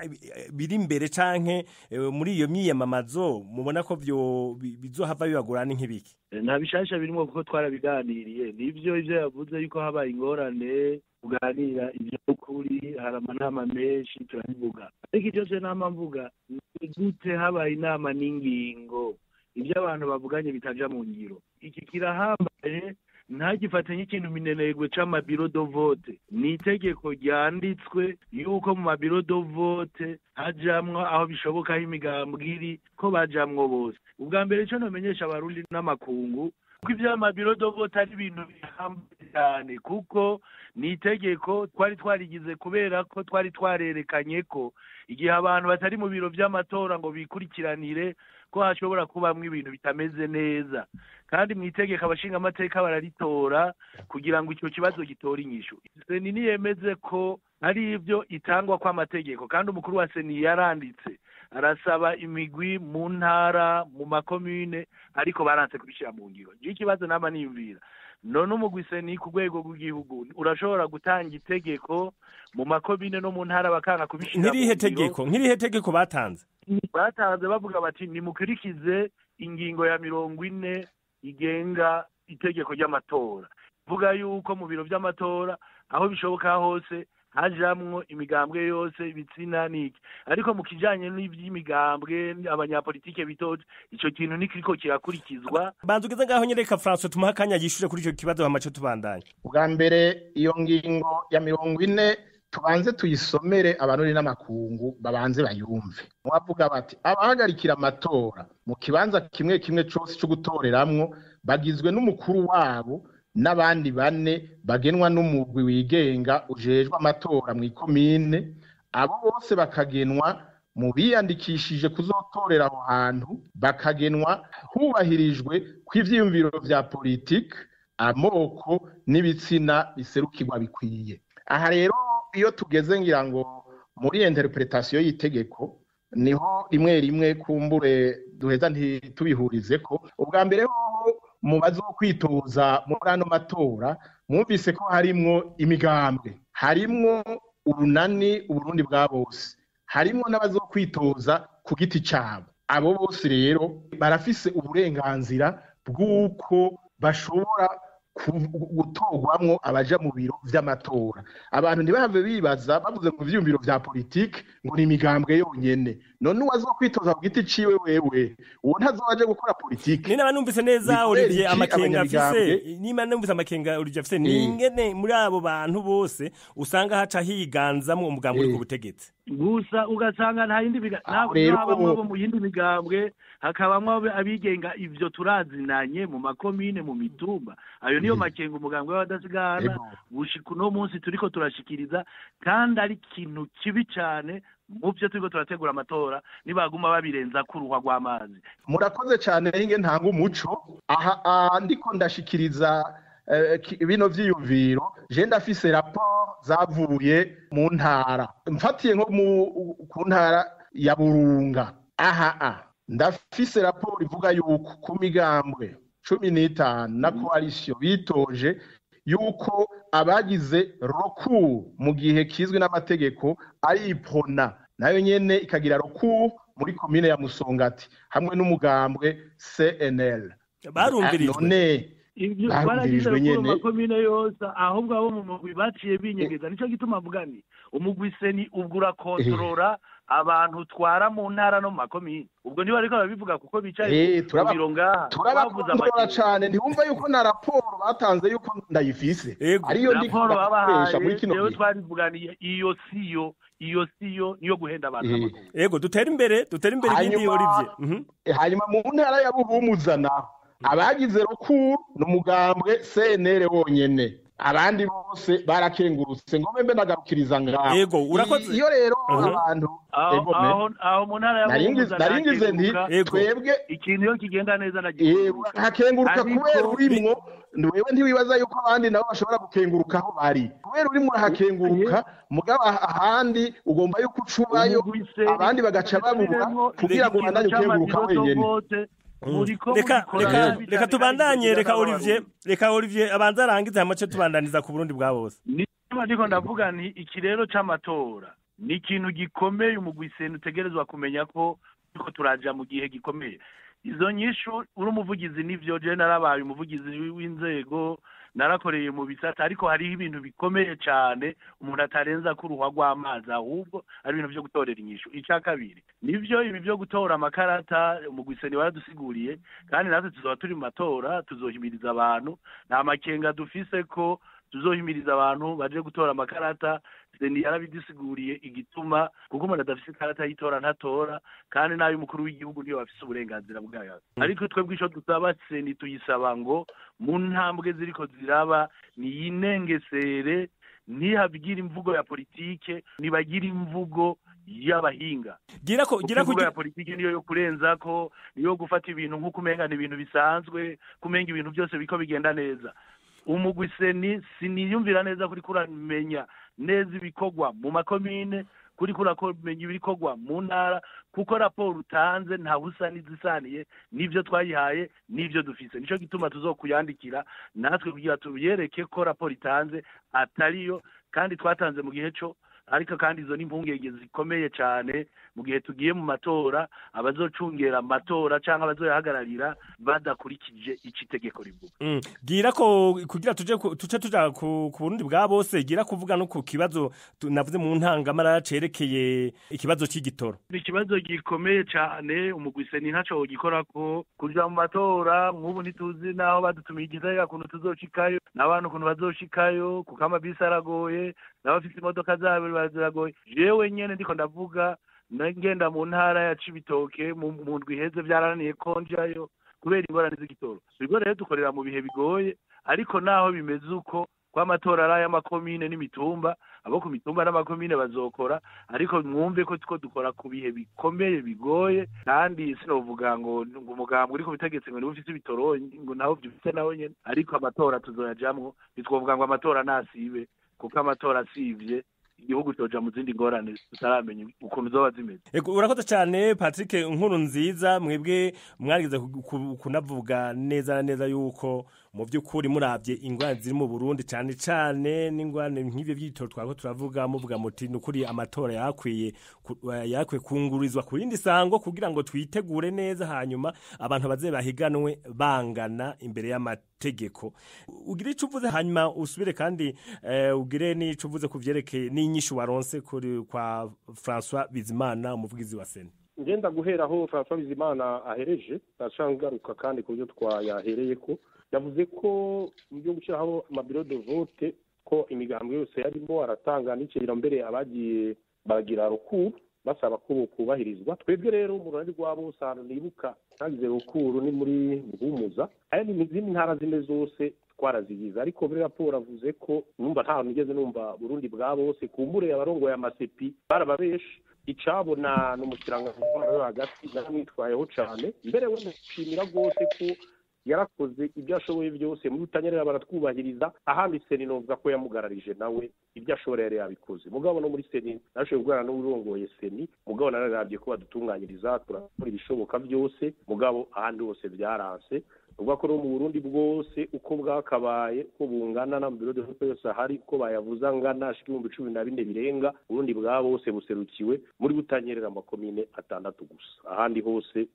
biri imbere canke muri iyo myiyamamazo mubona ko byo bizohava bibagorana nk'ibiki?
Nta bishasha birimo kuko twarabiganiriye. Nivyo ivyo yavuze yuko habaye ingorane kuganira ivyo kuri, hari amanama menshi turabivuga, ariko ivyo je nama mvuga ni gute habaye inama n'ingingo ivyo abantu bavuganye bitaja mu ngiro. Iki kirahambaye, ntagifate nk'ikintu minenegwe c'amabiro do vote. Ni itegeko ryanditswe yuko mu mabiro do vote hajamwo aho bishoboka aho imigambwe iri ko bajamwo bose. Ubwa mbere ico nomenyesha abarundi n'amakungu ko ivy'amabiro do vote ari ibintu bihambaye cyane, kuko ni itegeko twari twarigize kubera ko twari twarerekanye ko igihe abantu batari mu biro by'amatora ngo bikurikiranire ko hashobora kubamwo ibintu bitameze neza, kandi mu itegeko abashinga amateka bararitora kugira ngo icyo kibazo gitore inyishu. Seni niyemeze ko ari ibyo itangwa kw'amategeko, kandi umukuru wa Seni yaranditse arasaba imigwi mu ntara mu makomune, ariko baranse kubishyira mu ngiro. Ikibazo nama niyumvira none umugwi Seni ku rwego rw'igihugu urashobora gutanga itegeko mu makomune no mu ntara bakanga kubishyira mu ngiro.
Nk'irihe tegeko batanze?
Batanze bavuga bati nimukurikize ingingo ya 40 igenga itegeko ry'amatora, vuga yuko mu biro by'amatora aho bishoboka hose hajamwo imigambwe yose, ibitsina n'iki, ariko mu kijanye n'ivy'imigambwe abanyapolitike bitoje ico kintu nikiriko kirakurikizwa.
Banza ugeze ngaho nyereka François tumuha akanya yishure kuri ico kibazo hamace tubandanye.
Ubwa mbere iyo ngingo ya 40 tubanze tuyisomere abanuri n'amakungu babanze bayumve. Mwavuga bati abahagarikira amatora mu kibanza kimwe kimwe cose cyo gutoreramwo bagizwe n'umukuru wabo n'abandi bane bagenwa n'umugwi wigenga ujejwe amatora mu ikomine, abo bose bakagenwa mu biyandikishije kuzotorera aho hantu, bakagenwa hubahirijwe kw'ivyiyumviro vya politike, amoko n'ibitsina biserukirwa bikwiye. Aha rero iyo tugeze ngira ngo muri interpretation y'itegeko niho rimwe rimwe kumbure duheza ntitubihurizeko. Ubwa mbere hoho mu bazokwitoza muri ano matora mwumvise ko harimwo imigambwe, harimwo urunani Uburundi bwa bose, harimwo n'abazokwitoza ku giti cabo. Abo bose rero barafise uburenganzira bw'uko bashobora gutorwamwo abaja mu biro vy'amatora. Abantu ntibahave bibaza bavuze mu vyiyumviro vya politike ngo ni imigambwe yonyene. None uwazokwitoza ku giti ciwe wewe uwo ntazoba aje gukora politike.
Nina numvise neza Olivier amakenga afise, nima numvise amakenga Olivier afise ningene muri abo bantu bose usanga haca higanzamwo umugambwe uri ku butegetsi
gusa, ugasanga nta yindi nabo mu yindi migambwe hakabamwo abigenga. Ivyo turazinanye mu makomine mu mitumba, ayo niyo makenga umugambwe w'abadasigana gushika uno munsi turiko turashikiriza, kandi ari ikintu kibi cane mu byo turiko turategura amatora nibaguma babirenza kuruhwa rw'amazi.
Murakoze cane hinge ntanga umuco aha ndiko ndashikiriza bino vyiyumviro. Je ndafise rapport zavuye mu ntara, mfatiye nko ku ntara ya Burunga. Aha ndafise rapport ivuga yuko ku migambwe 15 na coalition bitoje yuko abagize recours mu gihe kizwi n'amategeko ari Ipona, nayo nyene ikagira recours muri commune ya Musongati hamwe n'umugambwe CNL.
Barumvirijwe
none
ivyo baragize mu makomine yose, ahubwo abo mu mugwi baciye binyegeza. Nico gituma mvuga ni umugwi Seni ubwo urakontorora abantu twara mu ntara no mu makomine. Ubwo niba ariko babivuga kuko bicaye mu biro ngaha
turabakontorora cane. Ntiwumva yuko na raporo batanze yuko ndayifise ariyo
ndiko babahaye muri kino gihe twarivuganiye. Iyo siyo niyo guhenda abantu.
Yego dutere imbere ibindi Olivier.
Hanyuma mu ntara ya Buhumuza naho abagize recours n'umugambwe CNL wonyene, abandi bose barakengurutse. Ngo mbe ndagarukiriza ngaho.
Yego urakoze.
Iyo rero abantu
aho mu ntara ya
Buhumuza naringize nti twebwe
ikintu iyo kigenda neza nagiye
hakenguruka kubera urimwo wewe ntiwibaza yuko abandi nabo bashobora gukenguruka aho bari, kubera urimwo hakenguruka mugaba ahandi ugomba yuko ucubayo abandi bagaca babura kugira ngo bandanye ukenguruka wenyene.
Reka tubandanye, reka Olivier abanza arangize hamace tubandaniza ku Burundi bwa bose.
Niba ndiko ndavuga nti iki rero c'amatora ni ikintu gikomeye umugwi Seni utegerezwa kumenya ko turiko turaja mu gihe gikomeye. Izo nyishu uri umuvugizi nivyo, je narabaye umuvugizi w'inzego, narakoreye mu bisata, ariko hariho ibintu bikomeye cane umuntu atarenza kuruhwa rw'amazi, ahubwo ari ibintu vyo gutorera inyishu. Ica kabiri nivyo ibi vyo gutora amakarata umugwi Seni waradusiguriye, kandi natwe tuzoba turi mu matora tuzohimiriza abantu. Nta makenga dufise ko tuzohimiriza abantu baje gutora amakarata, CENI yarabidusiguriye igituma, kuko umuntu adafise ikarata y'itora ntatora, kandi nayo umukuru w'igihugu niyo afise uburenganzira bwayo. Ariko twebwe ico dusaba CENI, tuyisaba ngo mu ntambwe ziriko ziraba niyinengesere, ntihabwire imvugo ya politike, nibagire imvugo y'abahinga.
Gira ko gira
ko ya politike niyo yo kurenza ko, niyo gufata ibintu nk'uko umenga ni ibintu bisanzwe, kumenga ibintu byose biko bigenda neza. Umugwi CENI siniyumvira neza kuri kuramenya neza ibikorwa mu makomine, kuri kuramenya ibikorwa mu ntara, kuko raporo utanze nta busa n'izisaniye n'ivyo twayihaye n'ivyo dufise. Nico gituma tuzokuyandikira natwe kugira tubiyereke ko raporo itanze atariyo, kandi twatanze mu gihe co. Ariko kandi izo ni impungenge zikomeye cyane mu gihe tugiye mu matora, abazocungera amatora canke abazoyahagararira badakurikije ico itegeko rivuga.
Gira ko kugira tuje tuce tuja ku Burundi bwa bose, gira kuvuga no ku kibazo navuze mu ntangamara cerekeye ikibazo c'igitoro.
Ni ikibazo gikomeye cyane, umugwi CENI ntaco wogikora ko kuja mu matora nk'ubu ntituzi naho badutumiye igitega kuntu tuzoshikayo, n'abantu ukuntu bazoshikayo, kuko amabisi aragoye, n'abafise imodoka zabo ziragoye. Jewe nyene ndiko ndavuga, ngenda mu ntara ya Cibitoke mu ndwi iheze vyarananiye ko njayo kubera ingorane z'igitoro. Ubwo rero dukorera mu bihe bigoye, ariko naho bimeze uko kw'amatora ari ay'amakomine n'imitumba, abo ku mitumba n'amakomine bazokora, ariko mwumve ko tuko dukora ku bihe bikomeye bigoye. Kandi sinovuga ngo umugambwe uri ku butegetsi ngo niwe ufise ibitoro, ngo naho vyufise nawe nyene, ariko amatora tuzoyajamwo. Ntitwovuga ngo amatora nasibe, kuko amatora asivye igihugu coja mu zindi ngorane tutaramenya ukuntu zoba zimeze.
Ego, urakoze cyane Patrick Nkuru nziza. Mwebwe mwarigeze kunavuga neza na neza yuko mu by'ukuri muravye ingorane ziri mu Burundi, cyane cyane n'ingorane nk'ivyo vy'igitoro twako turavuga, muvuga muti nukuri amatora yakwiye kungurizwa ku yindi sango kugira ngo twitegure neza, hanyuma abantu baze bahiganwe bangana imbere y'amategeko. Ugire ico uvuze, hanyuma usubire kandi ugire n'ico uvuze ku vyerekeye n'inyishu waronse kuri kwa François Bizimana, umuvugizi wa CENI.
Ngenda guhera aho François Bizimana ahereje, ngaruka kandi ku byo twayahereye ko yavuze ko mu byo gushyiraho ama bureaux de vote ko imigambwe yose yarimo aratanga n'ikigero mbere abagiye baragira recours basaba ko kubahirizwa. Twebwe rero mu ruhande rwa bose, ahantu nibuka twagize recours ni muri Buhumuza, aya ni izindi ntara zine zose twarazigize. Ariko muri raporo avuze ko numva nta hantu nigeze numva Burundi bwa bose, kumbure abarongoye amasepi barababeshe. Icabona n'umukiranganji w'intwaro yo hagati naramwitwayeho cane, mbere we ndashimira rwose ko yarakoze ibyo ashoboye byose. Muri Butanyerera baratwubahiriza, ahandi CENI novuga ko yamugararije, nawe ibyo ashoboye yari yabikoze. Mugabo no muri CENI nashoboye kuvugana n'uwurongoye CENI, mugabo nararavye ko badutunganyiriza, turakora ibishoboka byose, mugabo ahandi hose byaranse. Uvuga ko no mu Burundi bwose uko bwakabaye uko bungana na bureau de vote yose ahari uko bayavuze angana ashika 14,000 birenga, Burundi bwa bose buserukiwe muri Butanyerera amakomine 6 gusa, ahandi hose.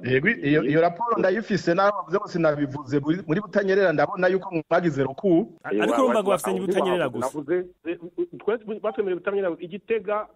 Yego, iyo raporo ndayifise, naho bavuze ngo sinabivuze. Muri Butanyerera ndabona yuko mwagize recours.
Ariko urumva ngo bafise Butanyerera gusa.
Twese batwemereye Butanyerera, Igitega,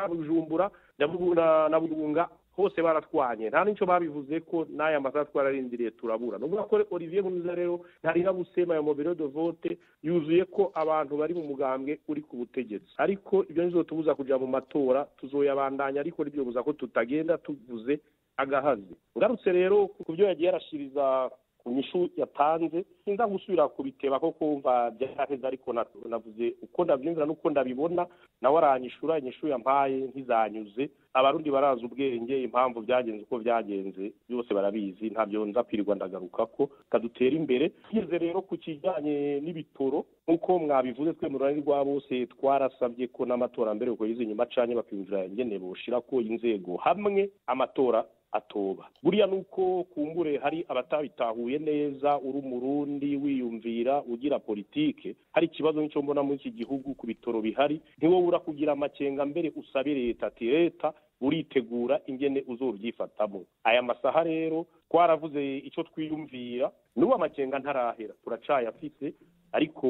Bujumbura na Burunga hose baratwanye, nta n'icyo babivuze ko n'aya masaha twararindiriye turabura. Nuvuga ko Olivier Nkurunziza rero ntarira busema, ayo bureau de vote yuzuye ko abantu bari mu mugambwe uri ku butegetsi, ariko ibyo ntizotubuza kuja mu matora, tuzoyabandanya, ariko nibyo ko tutagenda tuvuze agahazi. Ngarutse rero ku byo yagiye arashiriza ku nyishu yatanze, sinza gusubira kubiteba ko kumva byaheze, ariko navuze uko ndabyumvira n'uko ndabibona, nawe aranyishura, inyishu yampaye ntizanyuze. Abarundi barazi ubwenge, impamvu byagenze uko byagenze byose barabizi, ntabyo nza kwirirwa ndagaruka ko kadutera imbere. Tugeze rero ku kijyanye n'ibitoro, nk'uko mwabivuze, twe mu ruhande rwa bose twarasabye ko n'amatora mbere uko yize inyuma canke bakiyumvira ingene boshira ko inzego hamwe amatora atoba. Buriya nuko kumbure hari abatabitahuye neza. Uri umurundi wiyumvira ugira politike, hari ikibazo nk'icyo mbona muri iki gihugu ku bitoro bihari, ntiwobura kugira amakenga mbere usabe leta ati leta uritegura ingene uzobyifatamo. Aya masaha rero twaravuze icyo twiyumvira, n'ubu amakenga ntarahera, turacayafise, ariko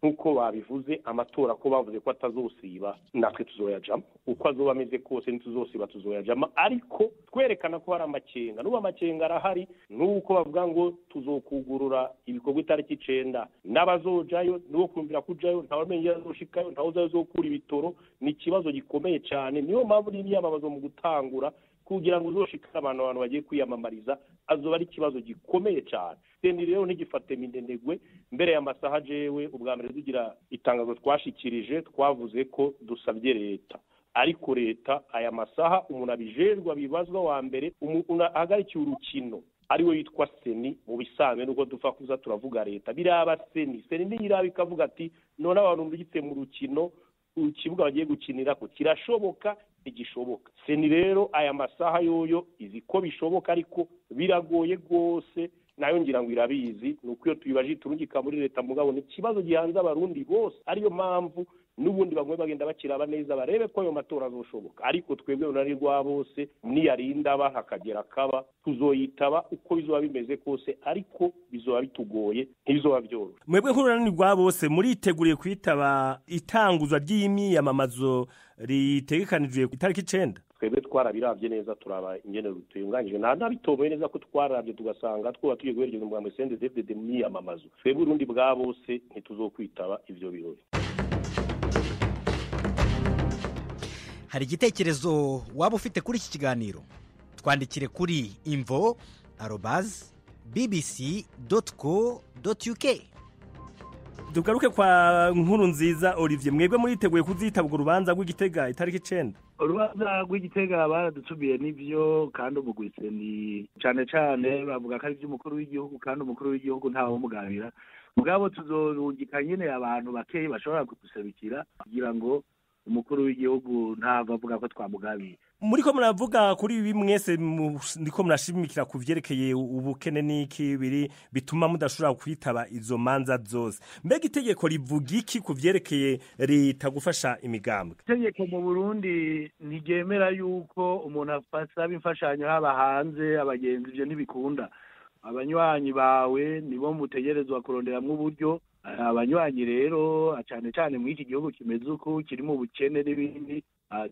Nk'uko babivuze, amatora ko bavuze ko atazosiba, natwe tuzoyajamo uko azoba ameze kose, ntituzosiba, tuzoyajamo, ariko twerekana ko hari amakenga. N'ubu amakenga arahari, n'uko bavuga ngo tuzokugurura ibikorwa itariki 9, n'abazojayo n'uwo kumvira kujayo ntawamenya azoshikayo, ntawuzazokura ibitoro. Ni ikibazo gikomeye cyane. Niyo mpamvu n'imyamamazo mu gutangura kugira ngo uzoshikane abantu bagiye kwiyamamariza azoba ari ikibazo gikomeye cyane. Seni rero ntigifate mindenegwe mbere y'amasaha. Jewe ubwa mbere tugira itangazo twashikirije, twavuze ko dusabye leta, ariko leta aya masaha umuntu abijejwe abibazwa wa mbere, umuntu ahagarikiye urukino ariwe yitwa Seni. Mu bisanzwe nuko dupfa kuza turavuga leta, biraba Seni. Seni niyiraba ikavuga ati none abantu mbigitse mu rukino, ikibuga bagiye gukinira ko kirashoboka, ntigishoboka. Seni rero aya masaha yoyo izi ko bishoboka, ariko biragoye rwose, nayo ngira ngo irabizi. Nuko iyo tuyibaje turungika muri leta, mugabo ni ikibazo gihanze abarundi bose, ariyo mpamvu n'ubundi bamwe bagenda bakiraba neza barebe ko ayo matora azoshoboka. Ariko twebwe runari rwa bose, niyarinda aba hakagera kaba, tuzoyitaba uko bizoba bimeze kose, ariko bizoba bitugoye, ntibizoba byoroshye.
Mwebwe nk'urunani rwa bose muriteguriye kwitaba itanguzwa ry'imyiyamamazo ritegekanijwe ku itariki 9?
Twebwe twarabiravye neza, turaba ingene rutunganyije, nta nabitomoye neza ko twaravye tugasanga twuba tugiye guherekeza umugambi CNDD-FDD mu myiyamamazo. Twebwe urundi bwa bose ntituzokwitaba ivyo birori.
Hari igitekerezo waba ufite kuri iki kiganiro? Twandikire kuri info@bbc.co.uk.
Tugaruke kwa Nkurunziza Olivier, mwebwe muriteguye kuzitabwa urubanza rw'Igitega itariki 9?
Urubanza rw'Igitega baradutumiye nivyo, kandi umugwise ni cane cane bavuga ko ari ivy'umukuru w'igihugu, kandi umukuru w'igihugu ntawe umuganira. Mugabo tuzorungika nyene abantu bakeyi bashobora kuduserukira kugira ngo umukuru w'igihugu ntava avuga ko twamugabiye.
Muriko muravuga kuri ibi mwese, ndiko murashimikira ku vyerekeye ubukene n'iki biri bituma mudashobora kwitaba izo manza zose. Mbega itegeko rivuga iki ku vyerekeye leta gufasha imigambwe?
Itegeko mu Burundi ntiryemera yuko umuntu afasaba imfashanyo haba hanze, abagenzi, ivyo ntibikunda. Abanywanyi bawe nibo mutegerezwa kuronderamwo uburyo. Abanywanyi rero cane cane muri iki gihugu kimeze uku, kirimo ubukene n'ibindi,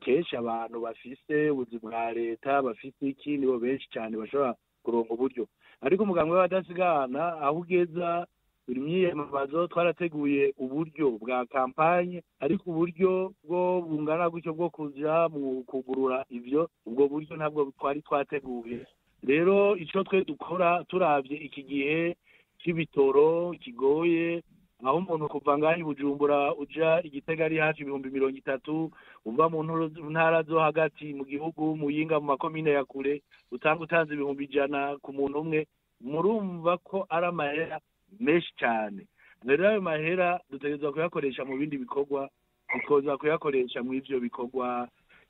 kenshi abantu bafise ubuzi bwa leta, bafise iki, nibo benshi cane bashobora kuronka uburyo. Ariko umugambwe w'abadasigana aho ugeza buri myiyamamazo twarateguye uburyo bwa kampanye, ariko uburyo bwo bungana gutyo bwo kuja mu kugurura ivyo, ubwo buryo ntabwo twari twateguye. Rero ico twe dukora turavye iki gihe c'ibitoro kigoye, aho umuntu kuva ngaho i Bujumbura uja Igitega ari hafi 30,000, uva mu ntara zo hagati mu gihugu, Muyinga, mu makomine ya kure, utanga utanze 100,000 ku muntu umwe, murumva ko ari amahera menshi cane. Rero ayo mahera dutegerezwa kuyakoresha mu bindi bikorwa, tukoza kuyakoresha mu ivyo bikorwa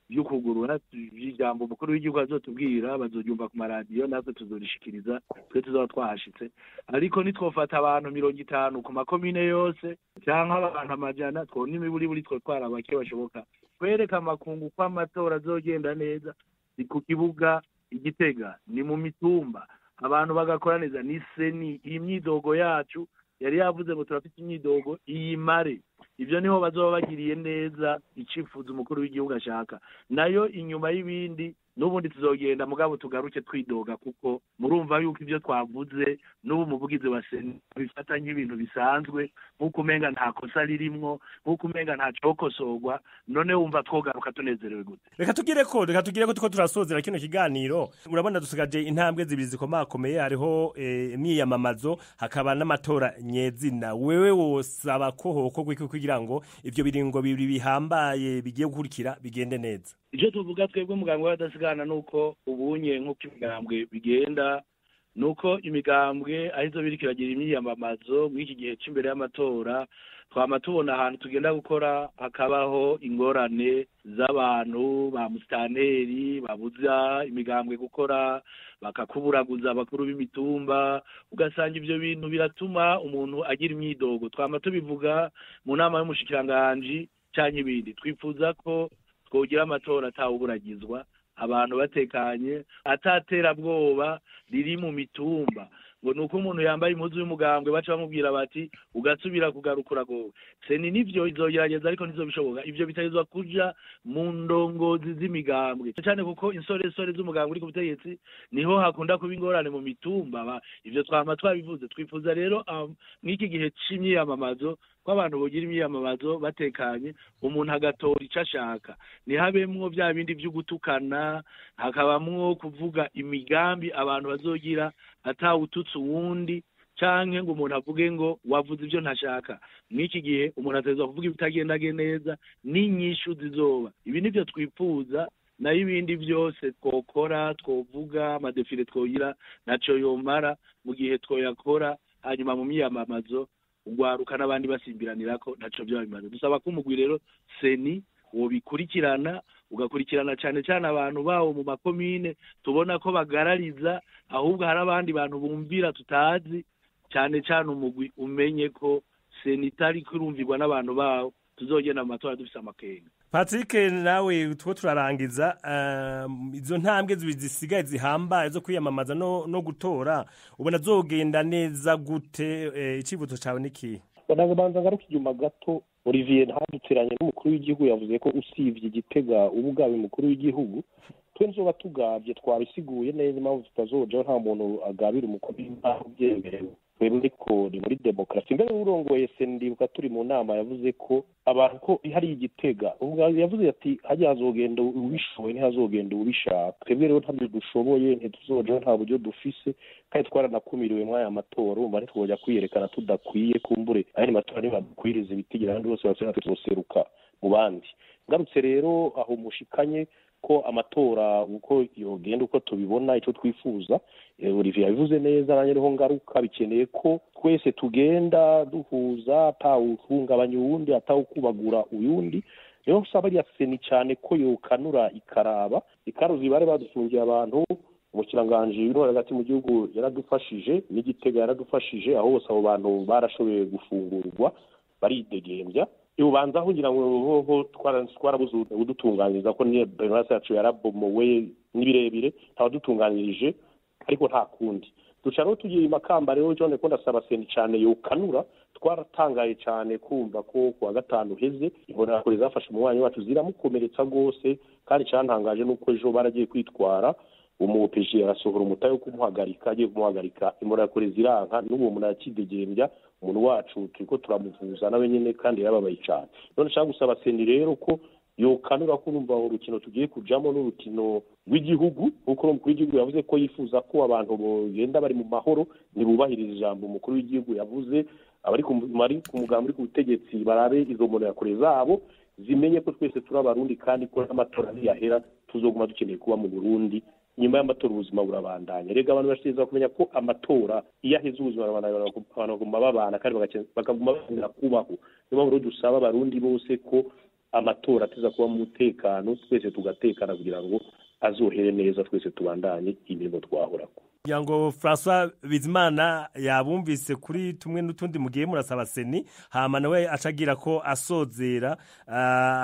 byo kugurura ijambo umukuru w'igihugu azotubwira, bazoryumva ku maradiyo, natwe tuzorishikiriza, twe tuzaba twahashitse. Ariko nitwofata abantu 50 ku makomine yose canke abantu 100, twona imiburiburi twotwara bake bashoboka. Kwereka amakungu ko amatora azogenda neza ni ku kibuga Igitega, ni mu mitumba, abantu bagakora neza. Ni Seni iyi myidogo yacu yari yavuze ngo turafite imyidogo iyimare, ivyo niho bazoba bagiriye neza icifuzo umukuru w'igihugu ashaka. Nayo inyuma y'ibindi n'ubundi tuzogenda, mugabo tugaruke twidoga, kuko murumva yuko ivyo twavuze n'ubu umuvugizi wa Seni bifata nk'ibintu bisanzwe, nk'uko umenga nta kosa ririmwo, nk'uko umenga nta cokosorwa. None wumva twogaruka tunezerewe gute?
Reka tugireko tuko turasozera kino kiganiro. Urabona dusigaje intambwe zibiri zikomakomeye, hariho imyiyamamazo, hakaba n'amatora nyezina. Wewe wosaba ko hokorwa iki kugira ngo ivyo biringo bibiri bihambaye bigiye gukurikira bigende neza?
Icyo tuvuga twebwe umugambwe w'abadasigana nuko ubunye nk'uko imigambwe bigenda, nuko imigambwe arizo biriko iragira imyiyamamazo muri iki gihe c'imbere y'amatora, twama tubona ahantu tugenda gukora hakabaho ingorane z'abantu ba musitanteri babuza imigambwe gukora, bakakuburaguza abakuru b'imitumba, ugasanga ivyo bintu biratuma umuntu agira imyidogo. Twama tubivuga mu nama y'umushikiranganji canke ibindi. Twifuza ko twogira amatora atawuburagizwa, abantu batekanye, ataterabwoba riri mu mitumba, ngo nuko umuntu yambaye impuzu y'umugambwe baca bamubwira bati ugasubira kugarukura gowe. CENI nivyo izogerageza ariko ntizobishoboka. Ivyo bitarizwa kuja mu ndongozi z'imigambwe cyane, kuko insoresore z'umugambwe uri ku butegetsi niho hakunda kuba ingorane mu mitumba. Ivyo twama twabivuze. Twifuza rero mw'iki gihe c'imyiyamamazo ko abantu bogira imyiyamamazo batekanye, umuntu agatora ico ashaka, ntihabemwo vya bindi vy'ugutukana, hakabamwo kuvuga imigambi abantu bazogira atawututse uwundi, canke ngo umuntu avuge ngo wavuze ivyo ntashaka. Mw'iki gihe umuntu ategerezwa kuvuga ibitagendage neza n'inyishu zizoba. Ibi nivyo twifuza, nayo ibindi vyose twokora, twovuga amadefile twogira naco yomara mu gihe twoyakora hanyuma mu myiyamamazo ugwaruka n'abandi basimbiranirako ntaco vyoba bimaze. Dusaba ko umugwi rero CENI wobikurikirana, ugakurikirana cane cane abantu bawo mu makomine tubona ko bagarariza, ahubwo hari abandi bantu bumvira tutazi. Cane cane umugwi umenye ko CENI itari kurumvirwa n'abantu bawo, tuzogenda mu matora dufise amakenga.
Patrick, nawe two turarangiza, izo ntambwe zisigaye zihambaye zo kwiyamamaza no gutora ubona zogenda neza gute? Icivuzo cawe niki?
Banza ngaruka inyuma gato, Olivier ntaduteranye n'umukuru w'igihugu yavuze ko usivye Igitega ubugabe umukuru w'igihugu, twe nzoba tugavye twabisiguye neza impamvu tutazojaho. Nta muntu agabira umukuru w'igihugu byemerewe. Twebwe ariko ni muri demokarasi. Mbere urongoye ndibuka turi mu nama yavuze ko abantu ko hari Igitega yavuze ati hajya hazogenda uwishoboye ntihazogenda ubishaka. Twebwe rero ntabyo dushoboye, ntituzojaho, nta buryo dufise, kandi twaranakumiriwe muri aya matora. Urumva ntitwojya kwiyerekana tudakwiye, kumbure ayandi matora ntibadukwiriza ibitigira abandi bose basubira tuzoseruka mu bandi. Ngarutse rero aho mushikanye ko amatora uko yogenda uko tubibona icyo twifuza, Olivier yabivuze neza, nanjye niho ngaruka. Bikeneye ko twese tugenda duhuza, atawuhungabanya uwundi, atawukubagura uyundi. Niyo nsaba ya CENI cyane ko yokanura ikaraba ikaruzi bari badufungiye abantu. Umukiranganji w'intwaro hagati mu gihugu yaradufashije, n'Igitega yaradufashije, aho bose abo bantu barashoboye gufungurwa baridegembya. Ubanza kugira ngo hoho twarabuze udutunganiriza ko niyo benasi yacu yarabomowe n'ibirebire ntawadutunganirije, ariko nta kundi duca rero tugiye Imakamba. Rero cyo ndiko ndasaba CENI cyane yokanura. Twaratangaye cyane kumva ko kuwa gatanu heze imbonerakure zafashe umubanyi wacu ziramukomeretsa rwose, kandi cyantangaje nuko ejo baragiye kwitwara umupeji arasohora umutayo wo kumuhagarika, agiye kumuhagarika imbonerakure ziranka, n'uwo muntu arakidegembya. Umuntu wacu turiko turamuvuza nawe nyene kandi yarababaye cyane. None nshaka gusaba CENI rero ko yokanura, ko urumva urukino tugiye kujamo n'urukino rw'igihugu, kuko umukuru w'igihugu yavuze ko yifuza ko abantu bogenda bari mu mahoro, ntibubahiriza ijambo umukuru w'igihugu yavuze. Abari ku mugambi uri ku butegetsi barabe izo mbonerakure zabo zimenye ko twese turi Abarundi, kandi ko amatora ntiyahera, tuzoguma dukeneye kuba mu Burundi. Nyuma y'amatora ubuzima burabandanya. Rega abantu bashyize kumenya ko amatora iyo aheze ubuzima burabandanya, abantu baguma babana kandi bakaguma bakenera kubaho. Niyo mpamvu rero dusaba Abarundi bose ko amatora ateza kuba mu mutekano, twese tugatekana kugira ngo azohere neza, twese tubandanye imirimo twahorako.
Kugira ngo François Bizimana yabumvise kuri tumwe n'utundi mugiye murasaba CENI, hama nawe acagira ko asozera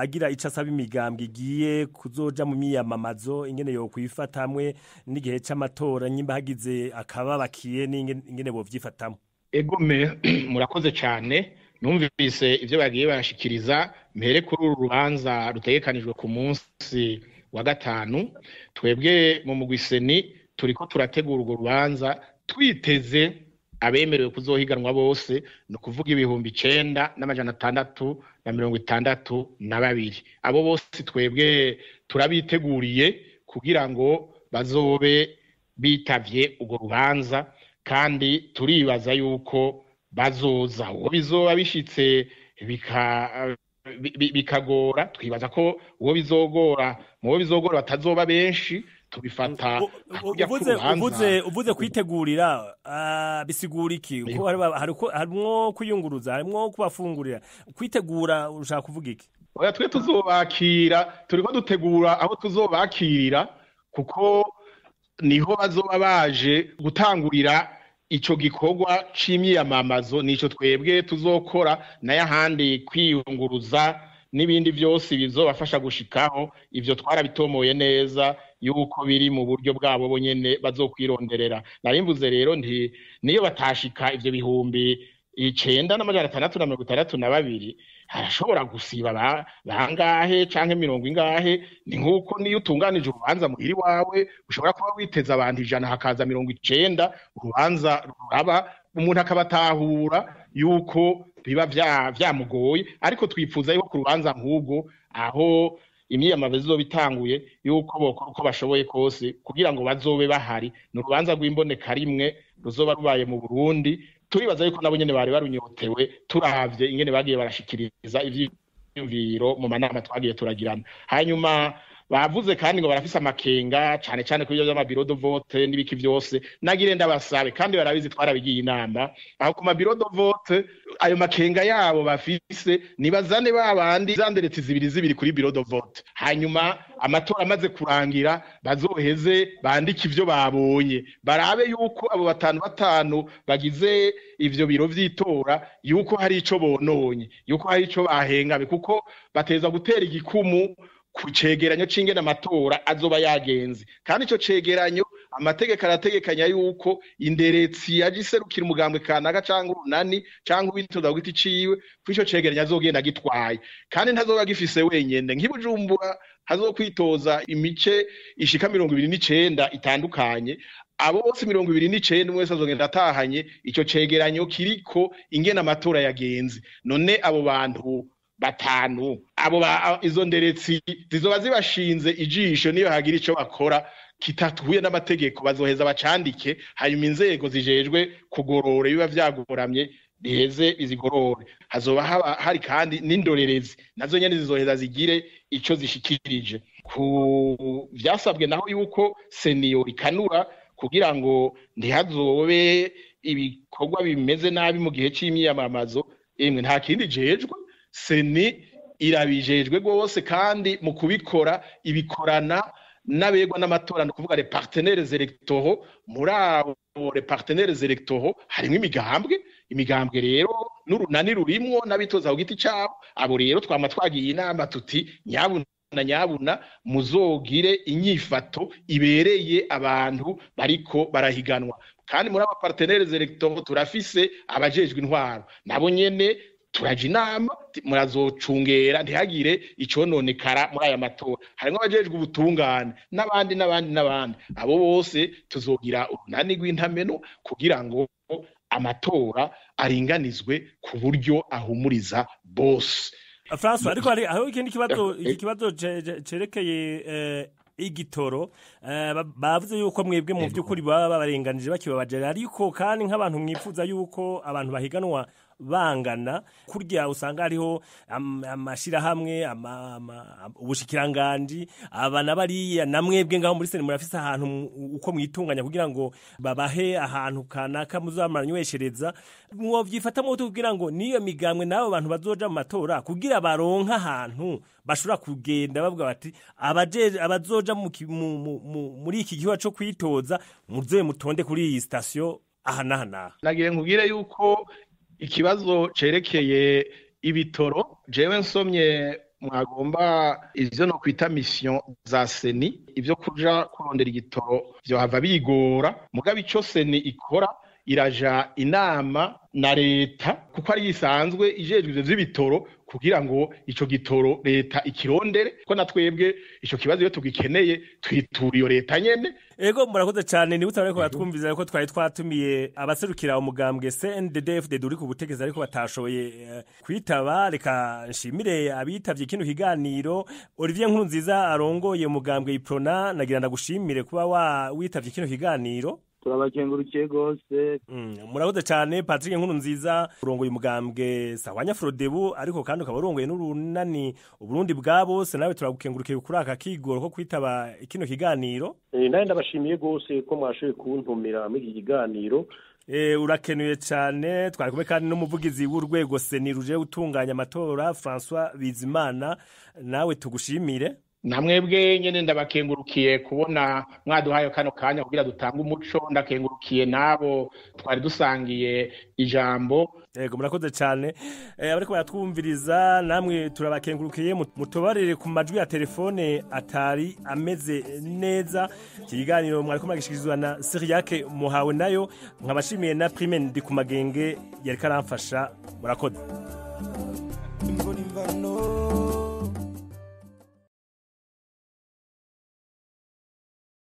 agira ico asaba imigambwe igiye kuzoja mu miyamamazo ingene yo kwifatamwe n'igihe c'amatora, nyimba hagize akababakiye n'ingene bovyifatamwe.
Egome, murakoze cyane. Numvise ivyo bagiye barashikiriza. Mpere kuri uru rubanza rutegekanijwe ku munsi wa gatanu. Twebwe mu mugwi CENI turiko turategura urwo rubanza twiteze abemerewe kuzohiganwa bose, ni ukuvuga 9662. Abo bose twebwe turabiteguriye kugira ngo bazobe bitavye urwo rubanza, kandi turibaza yuko bazoza. Uwo bizoba bishitse bikagora, twibaza ko uwo bizogora mu bizogora batazoba benshi, tubifata.
Uvuze kwitegurira bisigura iki? Ko harimwo kuyunguruza, harimwo kubafungurira, kwitegura ushaka kuvuga iki?
Oya, twe tuzobakira, turiko dutegura aho tuzobakirira, kuko niho bazoba baje gutangurira ico gikorwa c'imyiyamamazo, nico twebwe tuzokora. Nayo ahandi kwiyunguruza n'ibindi vyose bizobafasha gushikaho, ivyo twarabitomoye neza. yuko biri mu buryo bwabo bonyene bazokwironderera. Narimvuze rero nti niyo batashika ivyo 9662 harashobora gusiba bangahe canke mirongo ingahe. Ni nkuko niyo utunganije urubanza muhiri wawe ushobora kuba witeza abantu 100 hakaza 90, urubanza ruraba umuntu akabatahura yuko biba vyamugoye. Ariko twifuza yuko ku rubanza nk'ubwo aho imyiyamamazo izoba itanguye yuko bokora uko bashoboye kose kugira ngo bazobe bahari. Ni urubanza rw'imboneka rimwe ruzoba rubaye mu Burundi, turibaza yuko nabo nyene bari barunyotewe turavye ingene bagiye barashikiriza ivyiyumviro mu manama twagiye turagirana. Hanyuma bavuze kandi ngo barafise amakenga cane cane kuri ivyo vy'amabiro de vote n'ibiki vyose. Nagire ndabasabe kandi barabizi twarabigiye inama aho ku mabiro de vote, ayo makenga yabo bafise nibazane babandi zanderetse zibiri zibiri kuri biro de vote, hanyuma amatora amaze kurangira bazoheze bandike ivyo babonye, barabe yuko abo batanu batanu bagize ivyo biro vy'itora yuko hari ico bononye, yuko hari ico bahengabe, kuko bateza gutera igikumu ku cegeranyo c'ingene amatora azoba yagenze. Kandi ico cegeranyo amategeko arategekanya yuko inderetsi yaje iserukira umugambwe kanaka canke urunani canke uwitoza ku giti ciwe, ko ico cegeranyo azogenda gitwaye, kandi ntazoba gifise wenyene. Nk'ibujumbura hazokwitoza imice ishika 29 itandukanye, abo bose 29 umwe wese azogenda atahanye ico cegeranyo kiriko ingene amatora yagenze. None abo bantu batanu abo izo nderetsi zizoba zibashinze ijisho, niyo hagira ico bakora kitatuhuye n'amategeko bazoheza bacandike, hanyuma inzego zijejwe kugorora biba vyagoramye biheze izigorore. Hazoba hari kandi n'indorerezi nazo nyene zizoheza zigire ico zishikirije ku vyasabwe, naho yuko senior ikanura kugira ngo ntihazobe ibikorwa bimeze nabi mu gihe c'imyiyamamazo. Emwe nta kindi jejwe, seni irabijejwe rwose, kandi mu kubikora ibikorana n'abegwa n'amatora, ni ukuvuga les partenaires électoraux. Muri abo les partenaires électoraux harimwo imigambwe rero n'urunani rurimwo n'abitoza ku giti cabo. Abo rero twama twagiye inama tuti nyabuna nyabuna muzogire inyifato ibereye abantu bariko barahiganwa. Kandi muri aba partenaires électoraux turafise abajejwe intwaro, nabo nyene turaja inama murazocungera ntihagire icononekara muri aya matora. Harimwo abajejwe ubutungane n'abandi n'abandi n'abandi. Abo bose tuzogira urunani rw'intameno kugira ngo amatora aringanizwe ku buryo ahumuriza bose.
François, ariko hariho ikindi kibazo, iki kibazo cerekeye igitoro. Bavuze yuko mwebwe mu by'ukuri baba babarenganije bakibabajera, ariko kandi nk'abantu mwifuza yuko abantu bahiganwa bangana, kurya usanga hariho amashirahamwe, ubushikiranganji, abana bariya namwebwe ngaho muri sene murafise ahantu uko mwitunganya kugira ngo babahe ahantu kanaka muzamaranyeshereza, mwovyifata mu kugira ngo niyo migambwe nabo bantu bazoja mu matora kugira baronka ahantu bashobora kugenda bavuga bati abazoja muri iki gihe cyo kwitoza muze mutonde kuri iyi station aha n'aha n'aha.
Nagire nkubwire yuko ikibazo cerekeye ibitoro, jewe nsomye mwagomba ivyo no kwita mission za seni, ivyo kuja kurondera igitoro vyohava bigora. Mugabo ico seni ikora, iraja inama na leta kuko ari isanzwe ijejwe ivyo vy'ibitoro, kugira ngo ico gitoro leta ikirondere, ko natwebwe ico kibazo iyo tugikeneye twitura iyo leta nyene.
Ego, murakoze cyane. Nibutse ariko batwumviza ko twari twatumiye abaserukira umugambwe CNDD-FDD uri ku butegetsi, ariko batashoboye kwitaba. Reka nshimire abitavye kino kiganiro. Olivier Nkurunziza arongoye umugambwe Iprona, nagira ndagushimire kuba witavye kino kiganiro.
Turabakengurukiye gose.
Murakoze cyane. Patrick Nkurunziza urongoye umugambwe Sahwanya Frodebu, ariko kandi ukaba urongoye n'urunani Uburundi bwa bose, nawe turagukengurukiye kuri aka kigoro ko kwitaba kino kiganiro.
Nawe ndabashimiye gose ko mwashoboye kuntumira muri iki kiganiro.
Urakenuye cyane. Twari kumwe kandi n'umuvugizi w'urwego seni ruje utunganya amatora François Bizimana, nawe tugushimire.
Namwebwe nyene ndabakengurukiye kubona mwaduhaye kano kanya kugira dutange umuco, ndakengurukiye nabo twari dusangiye ijambo.
Yego, murakoze cyane. Abariko baratwumviriza namwe turabakengurukiye, mutubarire ku majwi ya telefone atari ameze neza. Iki kiganiro mwariko muragishikirizwa na Cyriaque Muhawe nayo, nkabashimiye na Prime Ndikumagenge yariko aramfasha. Murakoze.